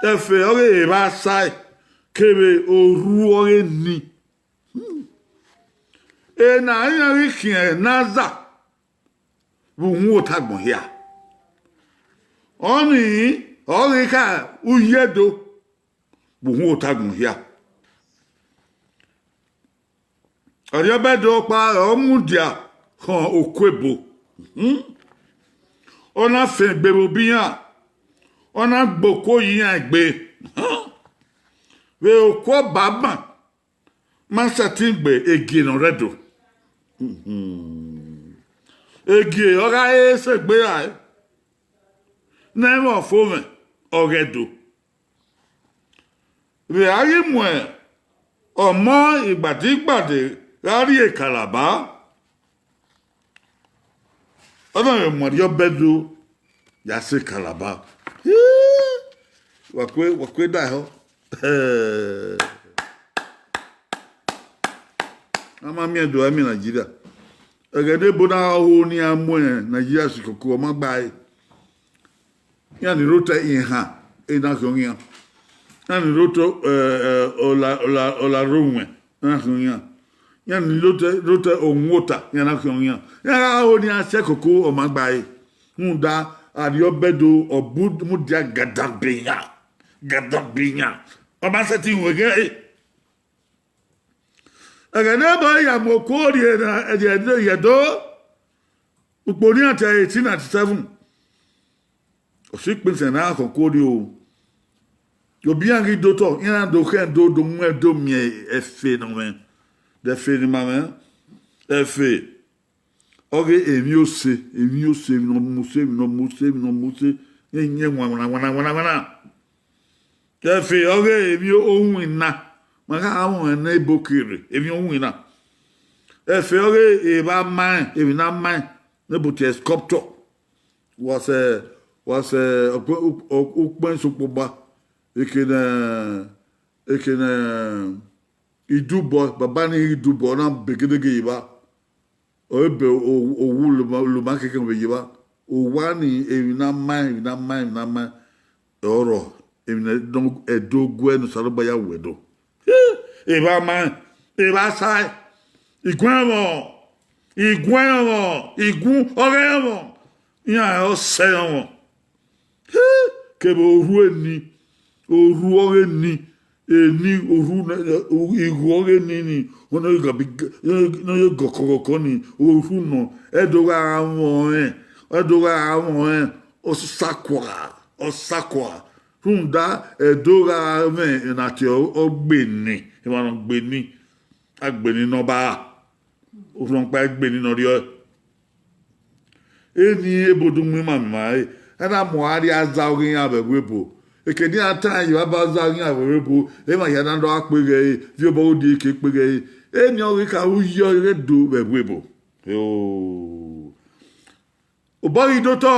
ẹfe ọghe evba asae, kevbe orhu ọghe eni. Ena iran ghi khian ne aza vbe uhunmwu otagbọn hia. Ọnii ọ ghi kha uyi Ẹdo vbe uhunmwu otagbọn hia. Arriọba Ẹdo ọkpa ọ mudia khọn okuebo. Ọ na fẹn egbe vbe obọ iran, ọ na gbe okuo ye iran egbe. Vbe okuo ọba ban, ma sẹtin gbe Egie ne ọ rre Ẹdo. Egie ọ gha re sẹ egbe rae, ne ẹmwẹ ọfomwẹ ọ ghe Ẹdo. Vbe a ghi mu ọmọ igbadigbadi gha rrie Kalaba, ọ na vbe mu Arriọba Ẹdo ya sẹ Kalaba. Wa kue, wa kue daehọ. A ma miẹn Ẹdo, a miẹn Nigeria. Ẹghẹ ne ebo na ho ne iran mu Nigeria sẹ koko, ọ ma gba ẹre. Iran ni rre otọ Ihan, e na khian iran. Iran ni rre otọ, eh, eh, Ọla, Ọla, Ọlarowẹn, e na khian iran. Iran ni rre otọ, rre otọ Ohuota, iran na khian iran. Iran gha ho ne iran sẹ koko, ọ ma gba ẹre. Rhunmwuda, Arriọba Ẹdo, ọ bu mudia gadanbeyan, gadanbeyan. Ọ ma sẹtin ru ẹghẹ ẹre. Ẹghẹ ne ebo ya mu okuo rrie na, rrie, rrie Ẹdo, ukpo ne iran tie ẹre eighteen ninety-seven. Ọ si kpẹnsẹ ne a khọn okuo rrie o. Obọ iran ghi do otọ, iran do khẹ do, do mu ẹre do miẹn ẹfe ne ọ mwẹ. De ẹfe ne ima mwẹ? Ẹfe ọghe emwi ose, emwi ose, emwi ne ọ mu ose, emwi ne ọ mu ose, emwi ne ọ mu ose, iran wan wana, wana, wana, wana. Ẹfe ọghe emwi owinna, ma gha mwẹ ne ebo kere, emwi owinna. Ẹfe ọghe evba amaẹn, emwi ne amaẹn, ne ebo tie sculptor. Wa sẹ, wa sẹ ukpẹ, ukpẹ sokpogba, eke ne, eke ne idubọ, baba ni idubọ na be gedege ye evba. Ọ be o-, owu loma, loma keke vbe ye evba. Owa ni, emwi ne a ma, emwi ne a ma, emwi ne a ma, ọrọre emwi ne Ẹdo guẹ ne Osanobua ya wu Ẹdo. Evba ma, evba sae, iguẹn ọmọ, iguẹn ọmọ, igun ọghe ọmọ, iran ọsẹ ọmọ. Kevbe orhu eni, orhu ọghe eni, eni orhu ne, igho ọghe eni ni, ọ ne ọ gha bi, ne ọ ye gọkọgọkọ ni, orhu nọ, Ẹdo gha mwẹ ọnrẹn, Ẹdo gha mwẹ ọnrẹn, ọsakua, ọsakua. Rhunmwuda Ẹdo gha mwẹ emwa ne ọ gbe ni, emwa ne ọ gbe ni, a gbe ni ne ọ ba, orhunmwuda gbe ni ne ọ rriọ. Eni ebo do mu ima miẹn ima ẹre, a na mu a rhie aza ọghe iran vbe ẹvbo ebo. Eke ne iran taẹn ye vbe aza ọghe iran vbe ẹvbo ebo, emwa hia na do a kpeghe ẹre, viọ obọ ghi die eke kpeghe ẹre. Eni ọghe ka ru ye ọghe do vbe ẹvbo ebo. Obọ ghi dotọ,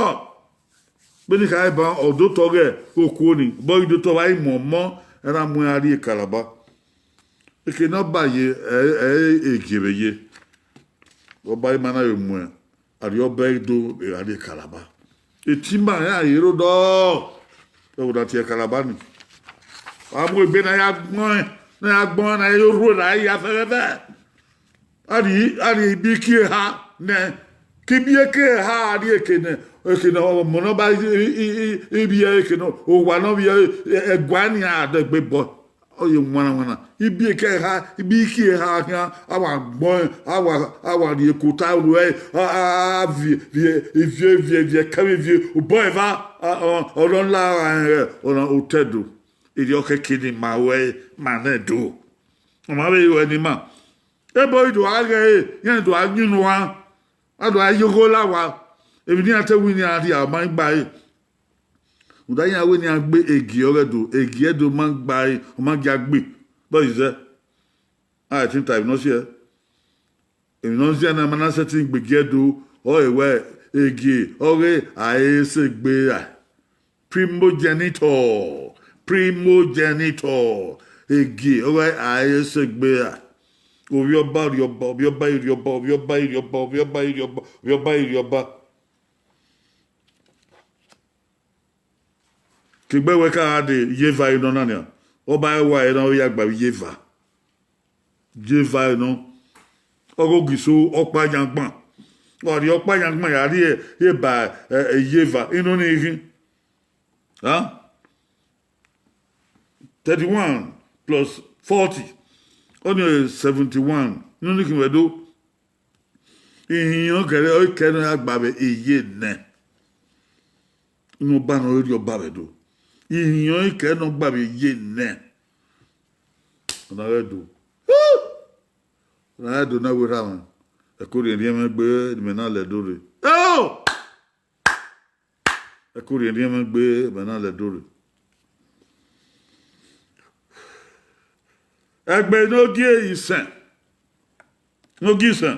vbene I kha ban, ọ dotọ ghe okuo ni, obọ ghi dotọ vbe a i mu ọmọ, a na mu iran rrie Kalaba. Eke ne ọ ba ye, ẹ, ẹ, e gie vbe ye. Ọba ima na vbe mu Arriọba Ẹdo vbe gha rrie Kalaba. Etima iran ye rre odọ, ẹvbo na tie Kalaba ni. A mu egbe ne a ya gbọnrẹn, ne a ya gbọnrẹn, ne a ya orhuo, ne a ya fẹfẹfẹ. A rhie, a rhie ibi kie eha nẹ, ke ibi kie eha a rhie eke nẹ, eke nẹ, ọmọ ne ọ ba i, i, i, i, i vbiẹ eke nẹ, owa ne ọ vbiẹ, ẹguae ni a dẹ gbe bọ. Ọ ye wanna wanna. Ibi eke eha, ibi kie eha khian, a wa gbọnrẹn, a wa, a wa rhie kota ruẹ, a, a, a viẹ, viẹ, viẹ, viẹ, viẹ, kẹvbe viẹ, obọ eva, a, ọ, ọ nọ la gha rẹn, ọ na otọ Ẹdo. Erriọ khẹke ne ima ruẹ, ma nẹ Ẹdo. Ọ ma vbe ruẹ ne ima. Ebo i do gha ghẹ ẹre, iran do gha yunnu owa, a do gha ye ogho la owa, emwi ne iran te wẹ ne iran rhia, ọ ma gba ẹre. Rhunmwuda iran wẹ ne iran gbe egie ọghe Ẹdo, egie Ẹdo ma gba ẹre, ọ ma gia gbe. But I zẹ, a i think ta emwi ne ọ si ẹe. Emwi ne ọ zẹ na ma na sẹtin gbe egie Ẹdo, ọ re wẹ egie ọghe a i sẹ egbe ra. Primogenitor, primogenitor, egie ọghe a i sẹ egbe ra. Ovbi ọba Arriọba, ovbi ọba Arriọba, ovbi ọba Arriọba, ovbi ọba Arriọba, ovbi ọba Arriọba. Ke egbe wẹ ka gha de ye eva nọ na nian, ọba ẹwae ne ọ ya gba vbe ye eva. Ye eva nọ, ọghe Ogiso ọkpa yangban. Ọ rhie ọkpa yangban ya rhie, rhie ba, ẹ, ẹ, ye eva, inọ ni khin. Huh? Thirty-one plus forty, ọ ni seventy-one. Inọ ni khin vbe Ẹdo. Ihinrọn kẹrẹ, ọ kẹrẹ ne a gba vbe eye nẹ. Unu ọba ne ọ rhie Arriọba vbe Ẹdo. Ihinrọn kẹrẹ ne ọ gba vbe eye nẹ. Ọna ghẹ do. Ọna ghẹ do na wẹ erha mwẹ. Ẹko rhiẹnrhiẹn mwẹ gbe, ne imẹ na lẹ Ẹdo rre. Eo! Ẹko rhiẹnrhiẹn mwẹ gbe, mẹ na lẹ Ẹdo rre. Ẹgbe ne ogie isẹn, ne ogie isẹn,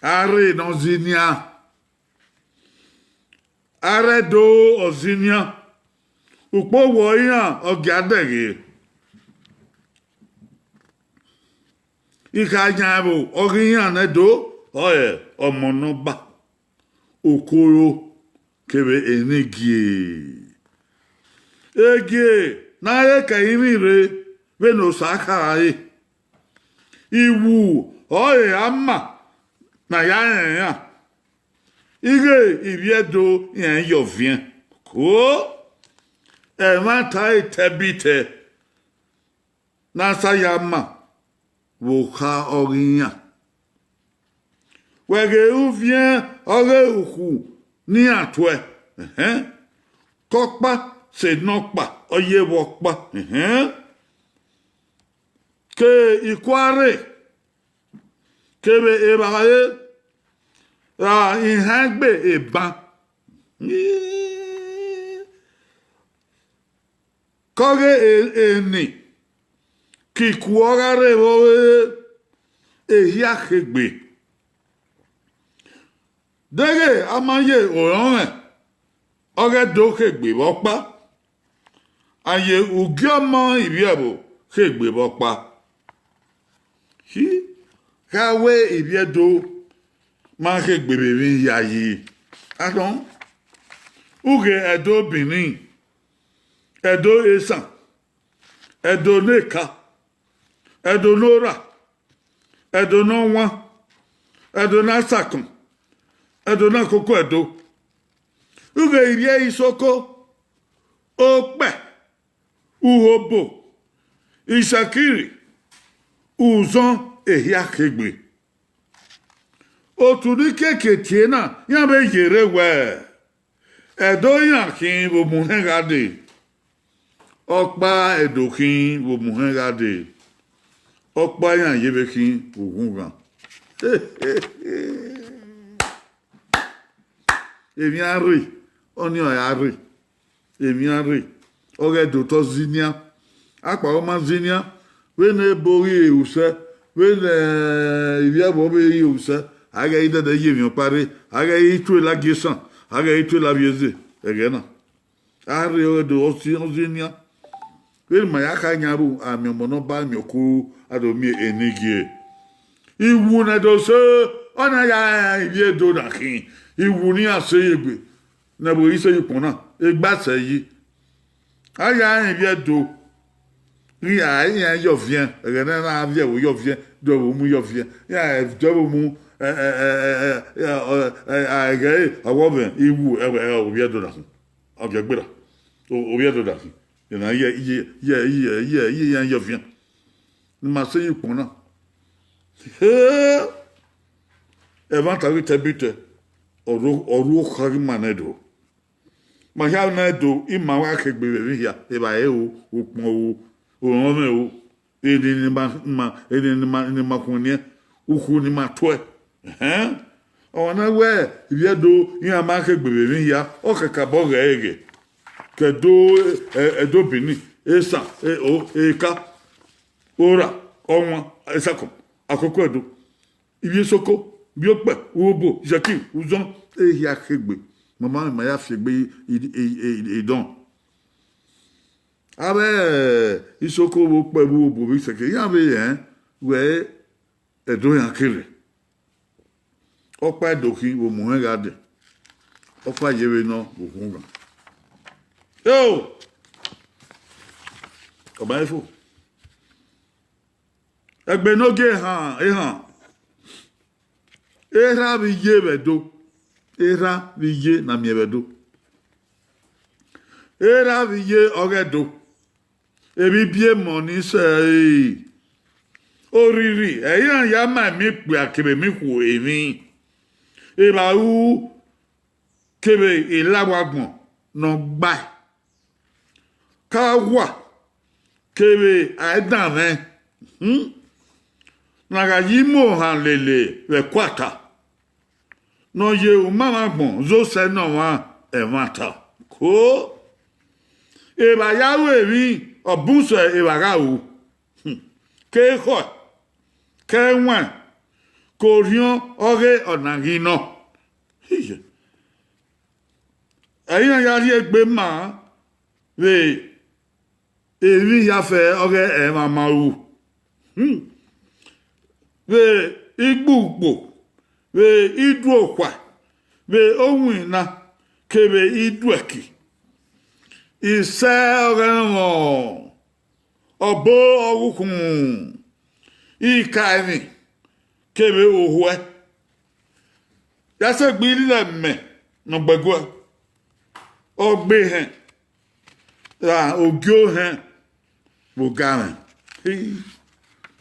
a rre ne ọ zẹ nian, a rre Ẹdo ọ zẹ nian, ukpo wọ iran ọ gia dẹghe. I kha yan ẹvbo ọghe iran ne Ẹdo, ọ re ọmọ ne ọ ba. Okoro kevbe enigie. Egie ne a ye ke ẹrinmwi rre vbene Osa khare. Iwu ọre ama ne a ya rẹn iran. Ighẹ ivbi Ẹdo rẹn ye ọviẹn. Ko ẹmwata etẹbitẹ ne a sa ya ma vbe okha ọghe iran. Wẹ ghe uviẹn ọghe ukhu ne iran tuẹ, ẹhẹn, ke ọkpa sẹ nọkpa, ọ ye vbe ọkpa, ẹhẹn, ke ikuare kevbe evbare ra ihaẹn gbe eban. Ke ọghe e-, eni ke iku ọ gha rre vbe ọghe ehia khegbe. Deghẹ a ma ye orọnmwẹ, ọghe Ẹdo khegbe vbe ọkpa, a ye ugie ọmọ ivbi ẹvbo khegbe vbe ọkpa. Hi, gha wẹ ivbi Ẹdo, ma khegbe vbe emwi hia yi. Adọn, ughe Ẹdo Benin, Ẹdo Esan, Ẹdo ne eka, Ẹdo ne ora, Ẹdo ne ọwan, Ẹdo ne asakọn, Ẹdo ne akoko Ẹdo. Ughe ivbi Isoko, Okpẹ, Urhobo, Isẹkiri, Uzọn ehia khegbe. Otu ni kiekie tie na, iran vbe yerre wẹẹ, Ẹdo iran khin vbe omuhẹn gha dee, ọkpa Ẹdo khin vbe omuhẹn gha dee, ọkpa iran yevbe khin vbe ughunghan. Emwi a rre, ọnii ọ ra rre, emwi a rre, ọ ghẹ do otọ zinian, akpawẹ ma zinian, vbene ebo ghi re usẹ, vbene ivbi ẹvbo vbe re usẹ, a ghẹ i dẹdẹ ye emwi ọkpa rre, a ghẹ i tue lagie esan, a ghẹ i tue lavbiẹ eze, ẹghẹ na. A rre ọghe do ọ zinian. Vbene ima ya kha yan ru, a miẹn ọmọ ne ọ ba miẹn oku, a do miẹn enigie. Iwu ne Ẹdo sẹ, ọ na ya rẹn ivbi Ẹdo na khin, iwu ne iran sẹ ye egbe, ne ẹvbo i sẹ ye ukpọn na, egbe a sẹ yi. A ya rẹn ivbi Ẹdo, iran iran yọviẹn, ẹghẹ ne a na viẹ ẹvbo yọviẹn, dọvbo mu yọviẹn, iran dọvbo mu, ẹ, ẹ, ẹ, ẹ, ẹ, ẹ, ẹ, ẹghẹ ọghọmwẹ iwu ẹvbo Ẹdo na khin. Ọ gie gberra, o, ovbi Ẹdo da khin, ena iye iye iye iye iye iye iran yọviẹn, ne ima sẹ ye ukpọn na. He, ẹmwata ghi tẹ bitẹ, ọ ru okha ghi ma nẹ do. Ma hia nẹ do, ima wa khegbe vbe emwi hia, evbare o, ukpọn o, orọnmwẹ o, eni ne ima, ima, eni ne ima, ne ima khuẹnniẹn, ukhu ne ima tuẹ. Ẹhẹn. Ọmwa ne wẹ ivbi Ẹdo iran ma khegbe vbe emwi hia, ọ kakabọ ghẹ ẹghẹ. Ke Ẹdo, ẹ, Ẹdo Benin, Esan, ẹ, o, Eka, Ora, Ọwan, Esakọn, Akoko Ẹdo, ivbi Isoko, ivbi Okpẹ, Urhobo, Isẹkiri, Uzọn, ehia khegbe. Ma ma, ma ya fi egbe i, i, i, i, i dọn. Avbe Isoko vbe Okpẹ vbe Urhobo vbe Isẹkiri, iran vbe rẹn wẹ Ẹdo iran ke rre. Ọkpa Ẹdo khin vbe omuhẹn gha dee, ọkpa yevbe nọ vbe okhunmwu. Eo, ọ ma fo. Ẹgbe ne ogie ehan, ehan, erha vbe iye vbe Ẹdo, erha vbe iye na miẹn vbe Ẹdo, erha vbe iye ọghe Ẹdo, emwi ibiẹmọ ni sẹ ẹre. Orhirhi, ẹ i iran ya ma emọ ikpia kevbe emọ ikhuo emwi, evbare u kevbe elawa agbọn ne ọ gbae, ka wa kevbe aedanmwẹ, hmm, ne a gha ya imohan lele vbe ẹkuata, ne ọ ye umamwagbọn zẹ osẹe ne ọmwa ẹmwata. Ko, evba ya ru emwi, ọ bun sẹ evba gha ru. Hmm. Ke ekhọe, ke ẹwaẹn, ke orhiọn ọghe ọna ghi nọ. Iye. Ẹ i iran ya rhie egbe ma vbe emwi hia fẹ ọghe ẹmwẹ ma ru. Hmm. Vbe igbugbo, vbe iduokhua, vbe owinna, kevbe iduẹki, isẹ ọghe ẹmwẹ, ọbo ọghe ukhunmwu, ika emwi, kevbe ohuẹ. Ya sẹ egbe ilẹmẹ ne ọ gbẹguẹ, ọ gbe ehẹn, ra ogie ohẹn vbe ogamwẹ.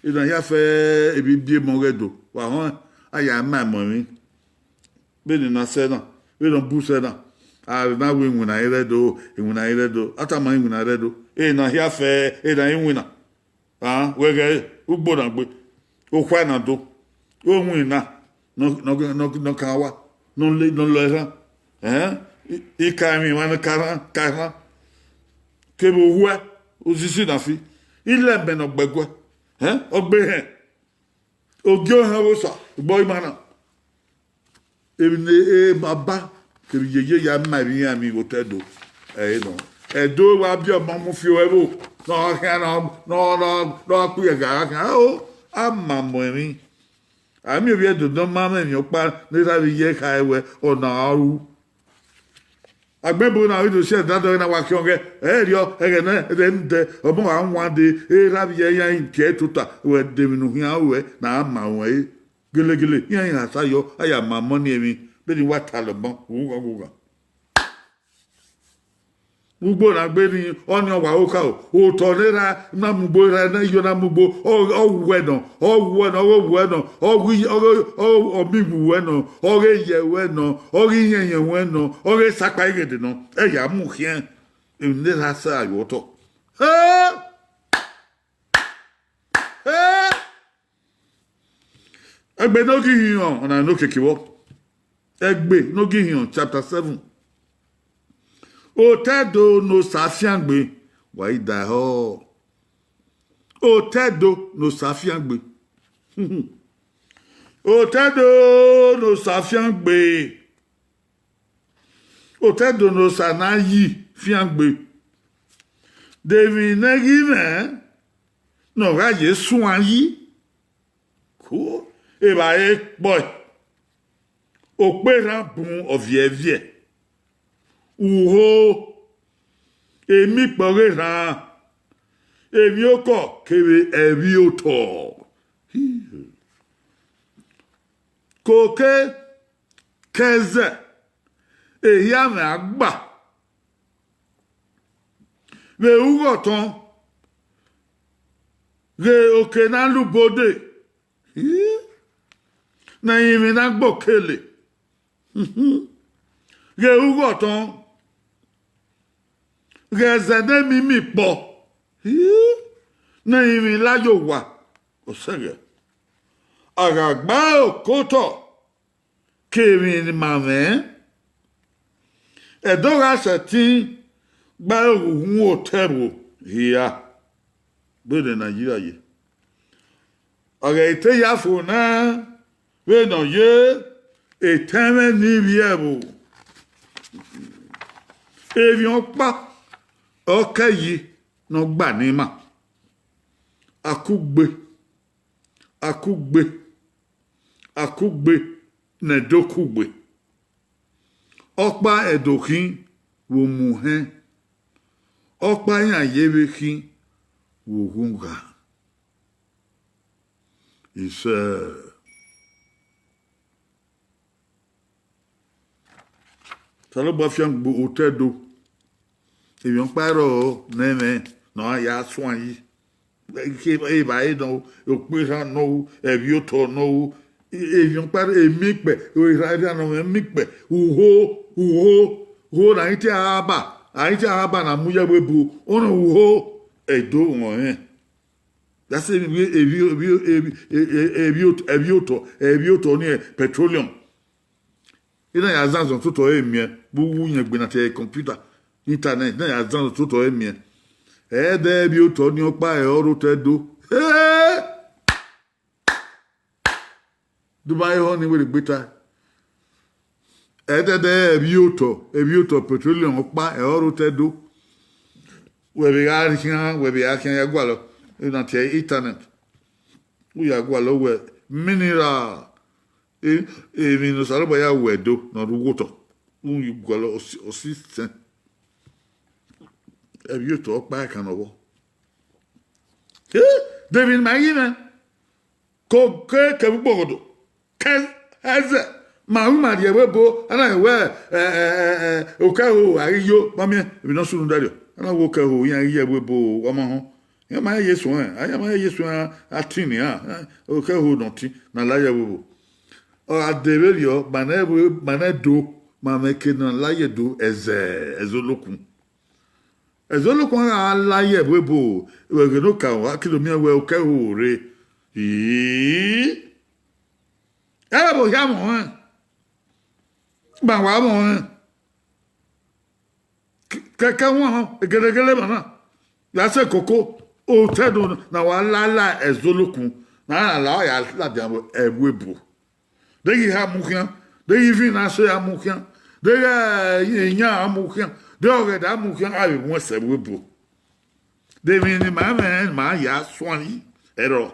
Ena hia fẹ emwi ibiẹmọ ọghe Ẹdo, wa họn a ya ma emọ emwi. Vbene na sẹ na, vbene ọ bu sẹ na, a na wẹ iwinna i rre Ẹdo, iwinna i rre Ẹdo, a tama iwinna i rre Ẹdo, ena hia fẹ, ena iwinna. A, wẹ ghẹ ugbo na gbe, okhua na do, owinna, nọ, nọ, nọ, nọ kan wa, nọ le, nọ lọ erhan, ẹn, i, ika emwi emwa ne ka rhan, ka rhan, kevbe ohuẹ, osisi na fi, ilẹmẹ ne ọ gbẹguẹ, ẹn, ọ gbe ehẹn, ogie ohẹn ọghe Osa, egbe ima na. Emwi ne e baba kevbe iyeye ya ma emwi iran emwi vbe otọ Ẹdo, ẹ i nọ. Ẹdo wa biẹ ọmọ mu fi ẹvbo, ne ọ khian, ne ọ, ne ọ, ne ọ, ne ọ kpirẹn gha gha khian. O, a ma mu emwi, A miẹn ovbi Ẹdo ne ọ ma mwẹ emwi ọkpa ne erha vbe iye kha ẹre wẹ ọna a ru. Agbẹnbo na vbe do si ẹdadọ na wa khian ọghẹ, ẹrriọ ẹghẹ nẹ ẹdẹ ndẹ ọmọ gha wan de, erha vbe iye iran tie tota wẹ de emwi ne u khian ruẹ ne a ma ruẹ re. Gelegele iran gha sa yọ, a ya ma mọ ni emwi vbene I wa talọ ọmọ ghughan ghughan. Ugbo na gbe ni ọnii ọ wa ro kharo, otọ ne erha na mu ugbo, erha ne iyọ na mu ugbo, ọ ọ wuẹ nọ, ọ wuẹ nọ, ọ ghe wuẹ nọ, ọ ghe ọ ghe ọ ọ miwuwẹ nọ, ọ ghe yẹwẹ nọ, ọ ghe iyẹnyẹn wẹ nọ, ọ ghe sakpa ighede nọ, ẹ ya mu khian emwi ne erha sẹ aro otọ. He! He! Egbe ne Ogihiọn, ọna ne okiekie vbọ. Egbe ne Ogihiọn chapter seven. Otẹdo ne Osa fiangbe, wa i da ehọ. Otẹdo ne Osa fiangbe. Otẹdo ne Osa fiangbe. Otẹdo ne Osa na yi fiangbe. De emwi ne ẹ ghi mwẹ ne ọ gha ye suan yi? Ku evbare kpọe, okperhan bun ọviẹviẹ, uho, emikpẹ ọghe erhan, emwiokọ kevbe ẹvbiotọ. Koke kẹzẹ ehia mwẹ a gba vbe ughọtọn, ghe oke ne a lu obode, ne ẹrinmwi na gbe okele, ghe ughọtọn, ghe ẹzẹ ne mimi kpọ, ne ẹrinmwi la ye owa. Ọ sẹghẹ, a gha gba okotọ, ke emwi ne ima mwẹ, ẹdẹ ọ gha sẹtin gba aro ghe uhunmwu otẹrhuo hia vbene Nigeria ye. Ọ ghẹ i te ya fo na vbene ọ ye etẹn mwẹ ne ivbi ẹvbo. Emwi ọkpa ọ kẹ yi ne ọ gba ne ima. Akugbe, akugbe, akugbe ne Ẹdo kugbe. Ọkpa Ẹdo khin vbe omuhẹn, ọkpa iran yevbe khin vbe oghungha. Isẹ. Osanobua fiangbe otọ Ẹdo. Emwi ọkpa rrọọ ne ẹmwẹ ne ọ ya suan yi. Evbare nọ, okperhan nọ, ẹvbiotọ nọ, emwi ọkpa, emikpẹ, erha erha nọ mwẹ emikpẹ, uho, uho, uho ne a i te a ba, a i te a ba ne a mu ye ẹvbo ebo, ọnii uho Ẹdo mwẹ ọnrẹn. That's evbi evbi evbi evbi evbi evbiotọ, ẹvbiotọ ni petroleum. I na ya zanzan ototọ ẹre miẹn, vbe uwu yẹn gbe na te computer, internet, I na ya zanzan ototọ ẹre miẹn. Ẹdẹ ẹvbiotọ ni ọkpa ẹre ọ rre otọ Ẹdo. Hey! Do ma he họn ni were gbe ta. Ẹdẹdẹ ẹvbiotọ, ẹvbiotọ petroleum ọkpa ẹre ọ rre otọ Ẹdo. Wẹ vbe gha khian, wẹ vbe gha khian ya gualọ, na tie internet. U ya gualọ wẹ mineral, e- emwi ne Osanobua ya ru Ẹdo ne ọ rre uwu otọ, u gualọ ọsi- ọsisẹn. Ẹvbiotọ ọkpa ẹkan ne ọ vbọ. Eh, de emwi ne ima ghi mwẹ? Koke kevbe ugbọghodo, ke ẹzẹ, ma ru ima rhie ẹvbo ebo, a na wẹ, ẹ, ẹ, ẹ, ẹ, okẹho a ghi yo, ma miẹn emwi ne ọ sunu dariọ. A na wẹ okẹho iran ghi ye ẹvbo ebo, wa ma họn. Iran ma ye suẹn, a iran ma ye suẹn, a tin nian, okẹho ne ọ tin, ne a la ye ẹvbo ebo. Ọ gha de vberriọ, ma nẹ ẹvbo, ma nẹ Ẹdo, ma mwẹ eke ne a la ye Ẹdo, ẹzẹ, ẹzẹ olokun. Ẹzẹ olokun gha la ye ẹvbo ebo, vbe ẹghẹ ne okaro, a ke do miẹn wẹ okẹho rre. Ii. Ẹ vbe ohia mwẹ ọnrẹn, ma wa mwẹ ọnrẹn. Kẹkẹ wọn họn, egelegele emwa na, ya sẹ koko, otọ Ẹdo ne a wa la la ẹzẹ olokun, ne a na la ya ladian vbe ẹvbo ebo. Deghẹ ihe a mu khian, deghẹ ivin ne a sẹ a mu khian, deghẹ iyan a mu khian, deghẹ ọghẹdẹ a mu khian, a vbe mu ẹsẹ vbe ebo. De emwi ne ima mwẹ ne ima ya suan yi ẹrọ.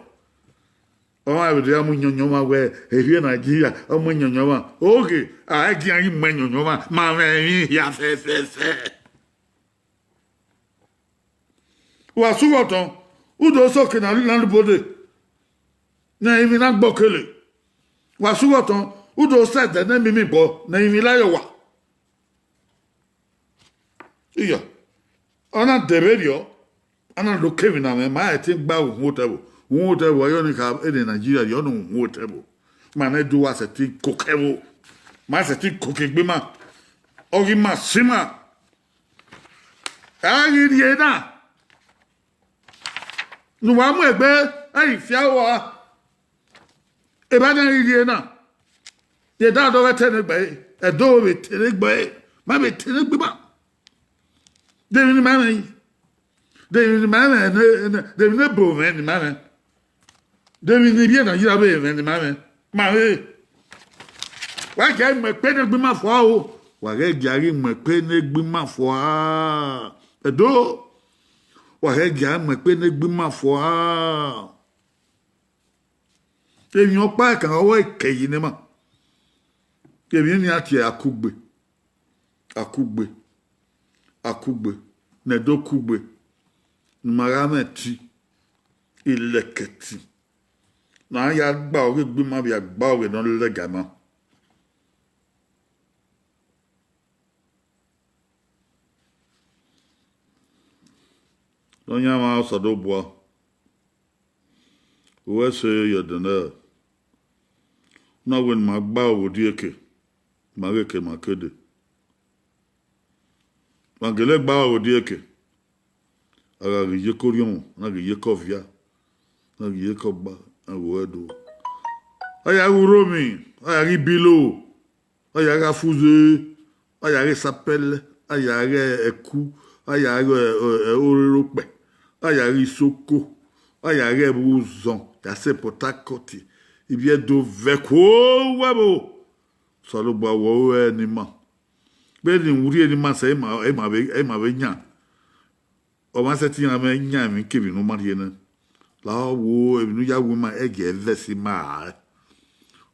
Ọmwa vbe do ya mu yọnyọnmwa wẹ, erhie Nigeria, ọ mu yọnyọnmwa. Oghe, a i gian ghi mu yọnyọnmwa, ma mwẹ emwi hia fẹfẹfẹ. Wa sẹ ughọtọn, u do sẹ oke ne a lu ibode, ne emwi na gbe kele. Wa sẹ ughọtọn, u do sẹ ẹdẹ ne mimi bọ, ne emwi la ye owa. Iya, ọ na dẹ vberriọ, a na do ke emwi na mwẹ, ma ẹtin gba uhunmwu otọ ẹvbo. Uhunmwu otọ ẹvbo, ọ yọ ni kha ene Nigeria rhie, ọ na uhunmwu otọ ẹvbo. Ma nẹ do wa sẹtin koko ẹvbo, ma sẹtin koko egbe ima, ọ ghi ma sẹ ima. A ghi rhie na, ne uwa mu egbe, ẹ i fia ua. Evba na ghi rhie na, ye da dọghẹ te ne egbe ẹre, Ẹdo vbe te ne egbe ẹre, ma vbe te ne egbe ima. De emwi ne ima mwẹ yi? De emwi ne ima mwẹ ne, de emwi ne ebo mwẹ ne ima mwẹ? De emwi ne ivbi Nigeria vbe mwẹ ne ima mwẹ? Ma vbe. Wa ghẹ mu ẹkpe ne egbe ima fua o. Wa ghẹ gia ghi mu ẹkpe ne egbe ima fua. Ẹdo, wa ghẹ gia mu ẹkpe ne egbe ima fua. Emwi ọkpa ẹkan ọre ẹkẹyi ne ima. Emwi ne a tie akugbe, akugbe, akugbe, ne Ẹdo kugbe, ne ima gha mwẹ ẹtin, ilẹkẹ ẹtin, ne a ya gba ọghe egbe ima vbe a gba ọghe ne ọ lẹga ima. Nọyaẹnmwa Osanobua, u ru ẹse ye ẹdẹ nẹ, u na wẹ ne ima gba ọghe odieke, ma ghe ke ma ke dee. Ma gele gba ọghe odieke, a gha ghi ye ke orhiọnmwọ, a na ghi ye ke ọvia, a na ghi ye ke ọgba, a ghi ru ẹdẹ. A ya ghe urhomi, a ya ghe ibilo, a ya ghe afuze, a ya ghe sapẹlẹ, a ya ghe ẹku, a ya ghe, ẹ, ẹ, orere okpẹ, a ya ghe isoko, a ya ghe ẹvbo uzọn, ya sẹ Port Harcourt, ivbi Ẹdo vẹ ẹko uwu ẹvbo. Osanobua, wẹ ọre u re ne ima. Vbene u rhie ne ima sẹ, ima, ima vbe, ima vbe yan. Ọ ma sẹtin iran mwẹ yan emwi kevbe ne u ma rhie nẹ. Lahọ wo emwi ne u ya wu ima, ẹgiẹ ẹvẹse ima rae.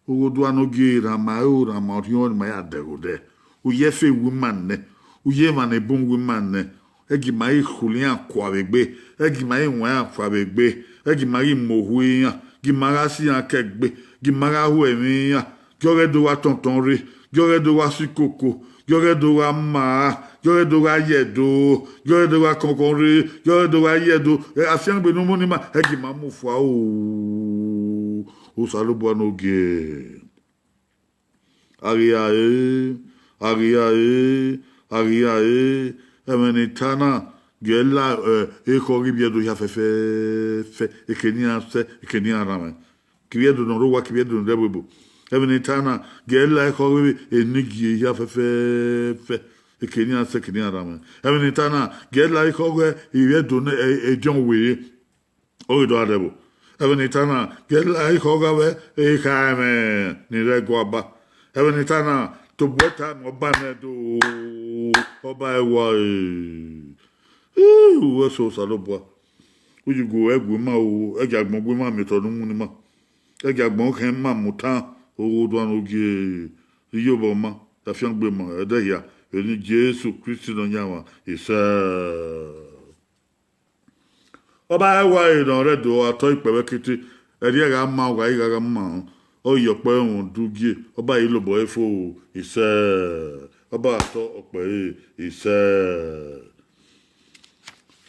Oghodua ne ogie, rhan ma ẹro, rhan ma orhiọn ne ima ya dẹghe odẹ. U ye ẹfe wu ima nẹ, u ye emwa ne bun wu ima nẹ. Ẹgi ima ghi khuli iran kua vbe egbe, ẹgi ima ghi wan iran kua vbe egbe, ẹgi ima ghi mu ohu iran, gi ima gha si iran ke egbe, gi ima gha hu ẹmwẹ iran, gi ọghẹ do wa tọntọn rre, gi ọghẹ do wa si koko, gi ọghẹ do gha ma, gi ọghẹ do gha ye Ẹdo, gi ọghẹ do gha kọnkọn rre, gi ọghẹ do gha ye Ẹdo. Ẹ, afiangbe ne u mu ne ima, ẹgi ima mu fua o, Osanobua ne ogie. A ghi ra re, a ghi ra re, a ghi ra re, ẹmwẹ ne I ta na, gie la, ẹ, ekhọe ghi vbiẹ do hia fẹfẹfẹ, eke ne iran sẹ, eke ne iran rhan mwẹ. Ke ivbi Ẹdo ne ọ rre owa, ke ivbi Ẹdo ne ọ rre ẹvbo ebo. Ẹmwẹ ne I ta na, gie la ekhọe ghi vbe enigie hia fẹfẹfẹ, eke ne iran sẹ, eke ne iran rhan mwẹ. Ẹmwẹ ne I ta na, gie la ekhọe ghe ivbi Ẹdo ne, ẹ, ediọn were. Ọ ghi do gha dẹ ẹvbo. Ẹmwẹ ne I ta na, gie la ekhọe gha vbe ekhaẹmwẹ ni rre ẹguọba. Ẹmwẹ ne I ta na, tobọ ẹta mẹ ọba nẹ do, ọba ẹwae. Ii, u ru ẹse Osanobua. U yi gu ẹguẹ ima o, ẹgia agbọn gu ima miẹn otọ ne u mu ne ima. Ẹgia agbọn khẹ ima mu tan, oghodua ne ogie, iyobọ ma, afiangbe ma, ẹdẹ hia, vbe eni Jesu Kristi Nọyaẹnmwa, isẹ. Ọba ẹwae ne ọ rre Ẹdo, ọ tọ ikpẹvbẹ kete, ẹrriẹ gha ma, ọ gha ghi gha ma, ọ ye ọkpẹ ẹmwẹ udugie, ọba i lobọ ẹre fo, isẹ, ọba tọ ọkpẹ ẹre, isẹ.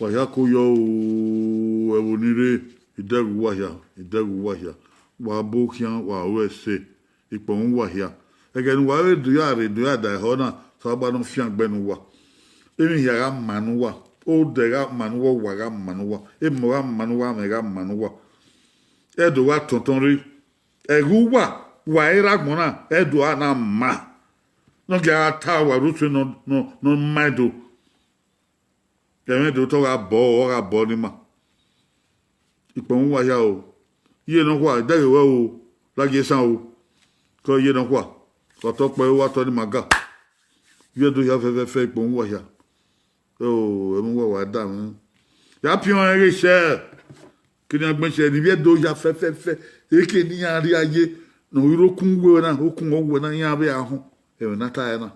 Wa hia ko yọ o, ẹvbo ni rre, idẹghe uwa hia, idẹghe uwa hia, wa bu khian, wa ru ẹse. Ikpọnmwẹ uwa hia. Ẹghẹ ne uwa vbe do ya rre do ya da ehọ na, Osanobua ne ọ fiangbe ne uwa. Emwi hia gha ma ne uwa, odẹ gha ma ne uwa, owa gha ma ne uwa, emọ gha ma ne uwa, amwẹ gha ma ne uwa. Ẹdo gha tọntọn rre. Ẹghẹ uwa, wa i rre agbọn na, Ẹdo a na ma. Ne ọ gia gha ta uwa rre usẹ nọ, nọ, nọ ma Ẹdo. Ẹmwẹ Ẹdo te ọ gha bọ, ọ gha bọ ne ima. Ikpọnmwẹ uwa hia o. Iye nọkhua, idẹghe ruẹ o, ladian esan o. Ke iye nọkhua, ọ tọ ọkpẹ ẹre, wa tọ ne ima ga. Ivbi Ẹdo hia fẹfẹfẹ, ikpọnmwẹ uwa hia. O, ẹmwẹ uwa wa da mwẹ. Ya piọn ẹre ghe sẹ, Kene iran gbẹn sẹ ne ivbi Ẹdo ya fẹfẹfẹ, eke ne iran rhie ye, ne ọ rhirhi okun uwẹ na, okun uwẹ na iran vbe a họn, ẹmwẹ ne a ta ẹre na.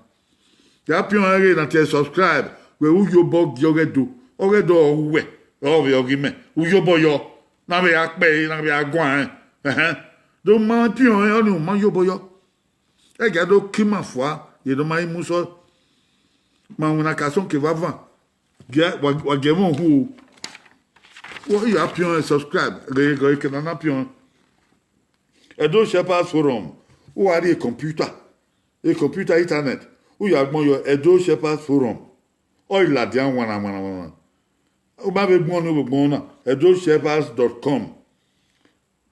Ya piọn ẹre na tie subscribe, wẹ u yobọ gie ọghe Ẹdo, ọghe Ẹdo ọ wẹ, ọ vbe ọghe mẹ, u yobọ yọ, na vbe a kpẹ ẹre, na vbe a guan ẹre, ẹhẹn. Do ma piọn ẹre, ọnii u ma yobọ yọ. Ẹgia do ke ima fua, ye do ma i mu sọ. Ma winna ka sọn ke vava. Gie, wa, wa gie ẹmwẹ uhu o. Wẹ ya piọn ẹre subscribe, ghe, ghe, ke na na piọn. Edo Shepherds Forum, u wa rhie computer, e computer internet, u ya gbọn yọ Edo Shepherds Forum. Ọ i ladian wanna, wanna, wanna. U ma vbe gbọn ne u vbe gbọn na, edo shepherds dot com,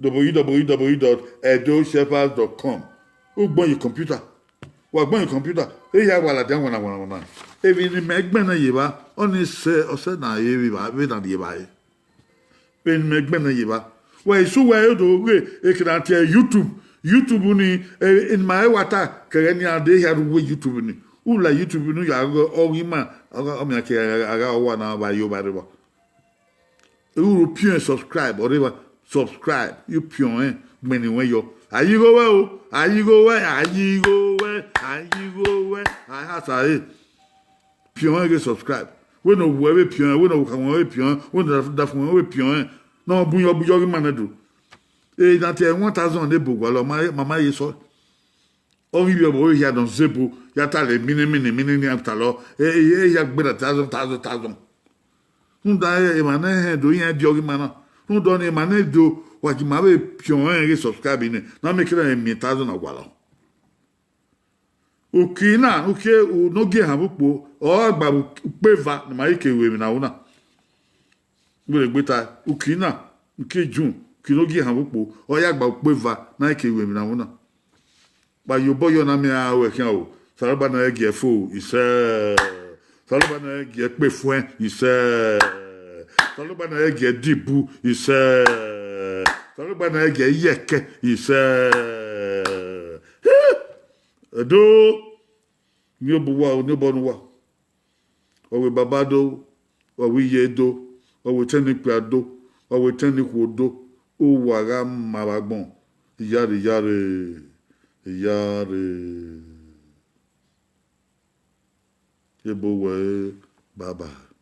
w w w dot edo shepherds dot com. U gbọn ye computer, wa gbọn ye computer, ehia wa ladian wanna, wanna, wanna. Emwi ne imẹ gbẹnnẹ ye evba, ọnii sẹ, ọ sẹ na re vbe evba, vbene a rhie evbare. Vbene imẹ gbẹnnẹ ye evba. Wẹ i su wẹ do ghe eke na tie YouTube. YouTube ni, eh, ne ima wa ta, kẹghẹ ne iran de hia ru uwu YouTube ni. U la YouTube ni, u ya ghe ọghe ima, ọ gha, ọ miẹn ke a gha, a gha wa na vba yo vba rre evba. U ru piọn subscribe, ọ rre evba, subscribe, u piọn ẹn, gbẹnnẹ wẹ yọ. A yi igho wẹ o, a yi igho wẹ, a yi igho wẹ, a yi igho wẹ, a ha sa re. Piọn ẹn ghe subscribe. Wẹ ne ọ wuẹ vbe piọn ẹn, wẹ ne ọ wukha wẹ vbe piọn ẹn, wẹ ne ọ dafun wẹ vbe piọn ẹn. Ne ọ bun yọ, bun yọ ghi ma nẹ do. E na te one thousand ne bu gualọ, ma, ma, ma ye sọ. Ọ ghi vbe ọvbokhan hia nọ zẹ ebo, ya ta lẹ mini, mini, mini ne iran ta lọ. E, e, e ya gbe na thousand, thousand, thousand. Rhunmwuda emwa ne hẹn do iran diọ ghi ma na. Rhunmwuda ọnii emwa ne do, wa ji ma vbe piọn ẹn ghe subscribe nẹ, na make na miẹn thousand na gualọ. Uki na, uki ne ọ gie ehan vbe ukpo, ọ gha gba ukpo eva ne ima i ke ru emwi na ru na. Wẹ rhe gbe ta, uki na, uki June, uki ne ọ gie ehan vbe ukpo, ọ ya gba ukpo eva ne a i ke ru emwi na ru na. Wa ye obọ yọ na miẹn a ru ẹkhian o. Osanobua ne ọ gie ẹfo isẹ. Osanobua ne ọ gie ẹkpe fuẹn isẹ. Osanobua ne ọ gie ẹdibu isẹ. Osanobua ne ọ gie ẹyẹkẹ isẹ. Edo, miẹn obọ uwa o, miẹn obọ ne uwa. Ọ wẹ baba do, ọ wẹ iye do, ọ wẹ etẹn ne ikpia do, ọ wẹ etẹn ne ikhuo do, uwa gha ma vbe agbọn, iyare, iyare, iyare. Ebo wẹ, bye bye.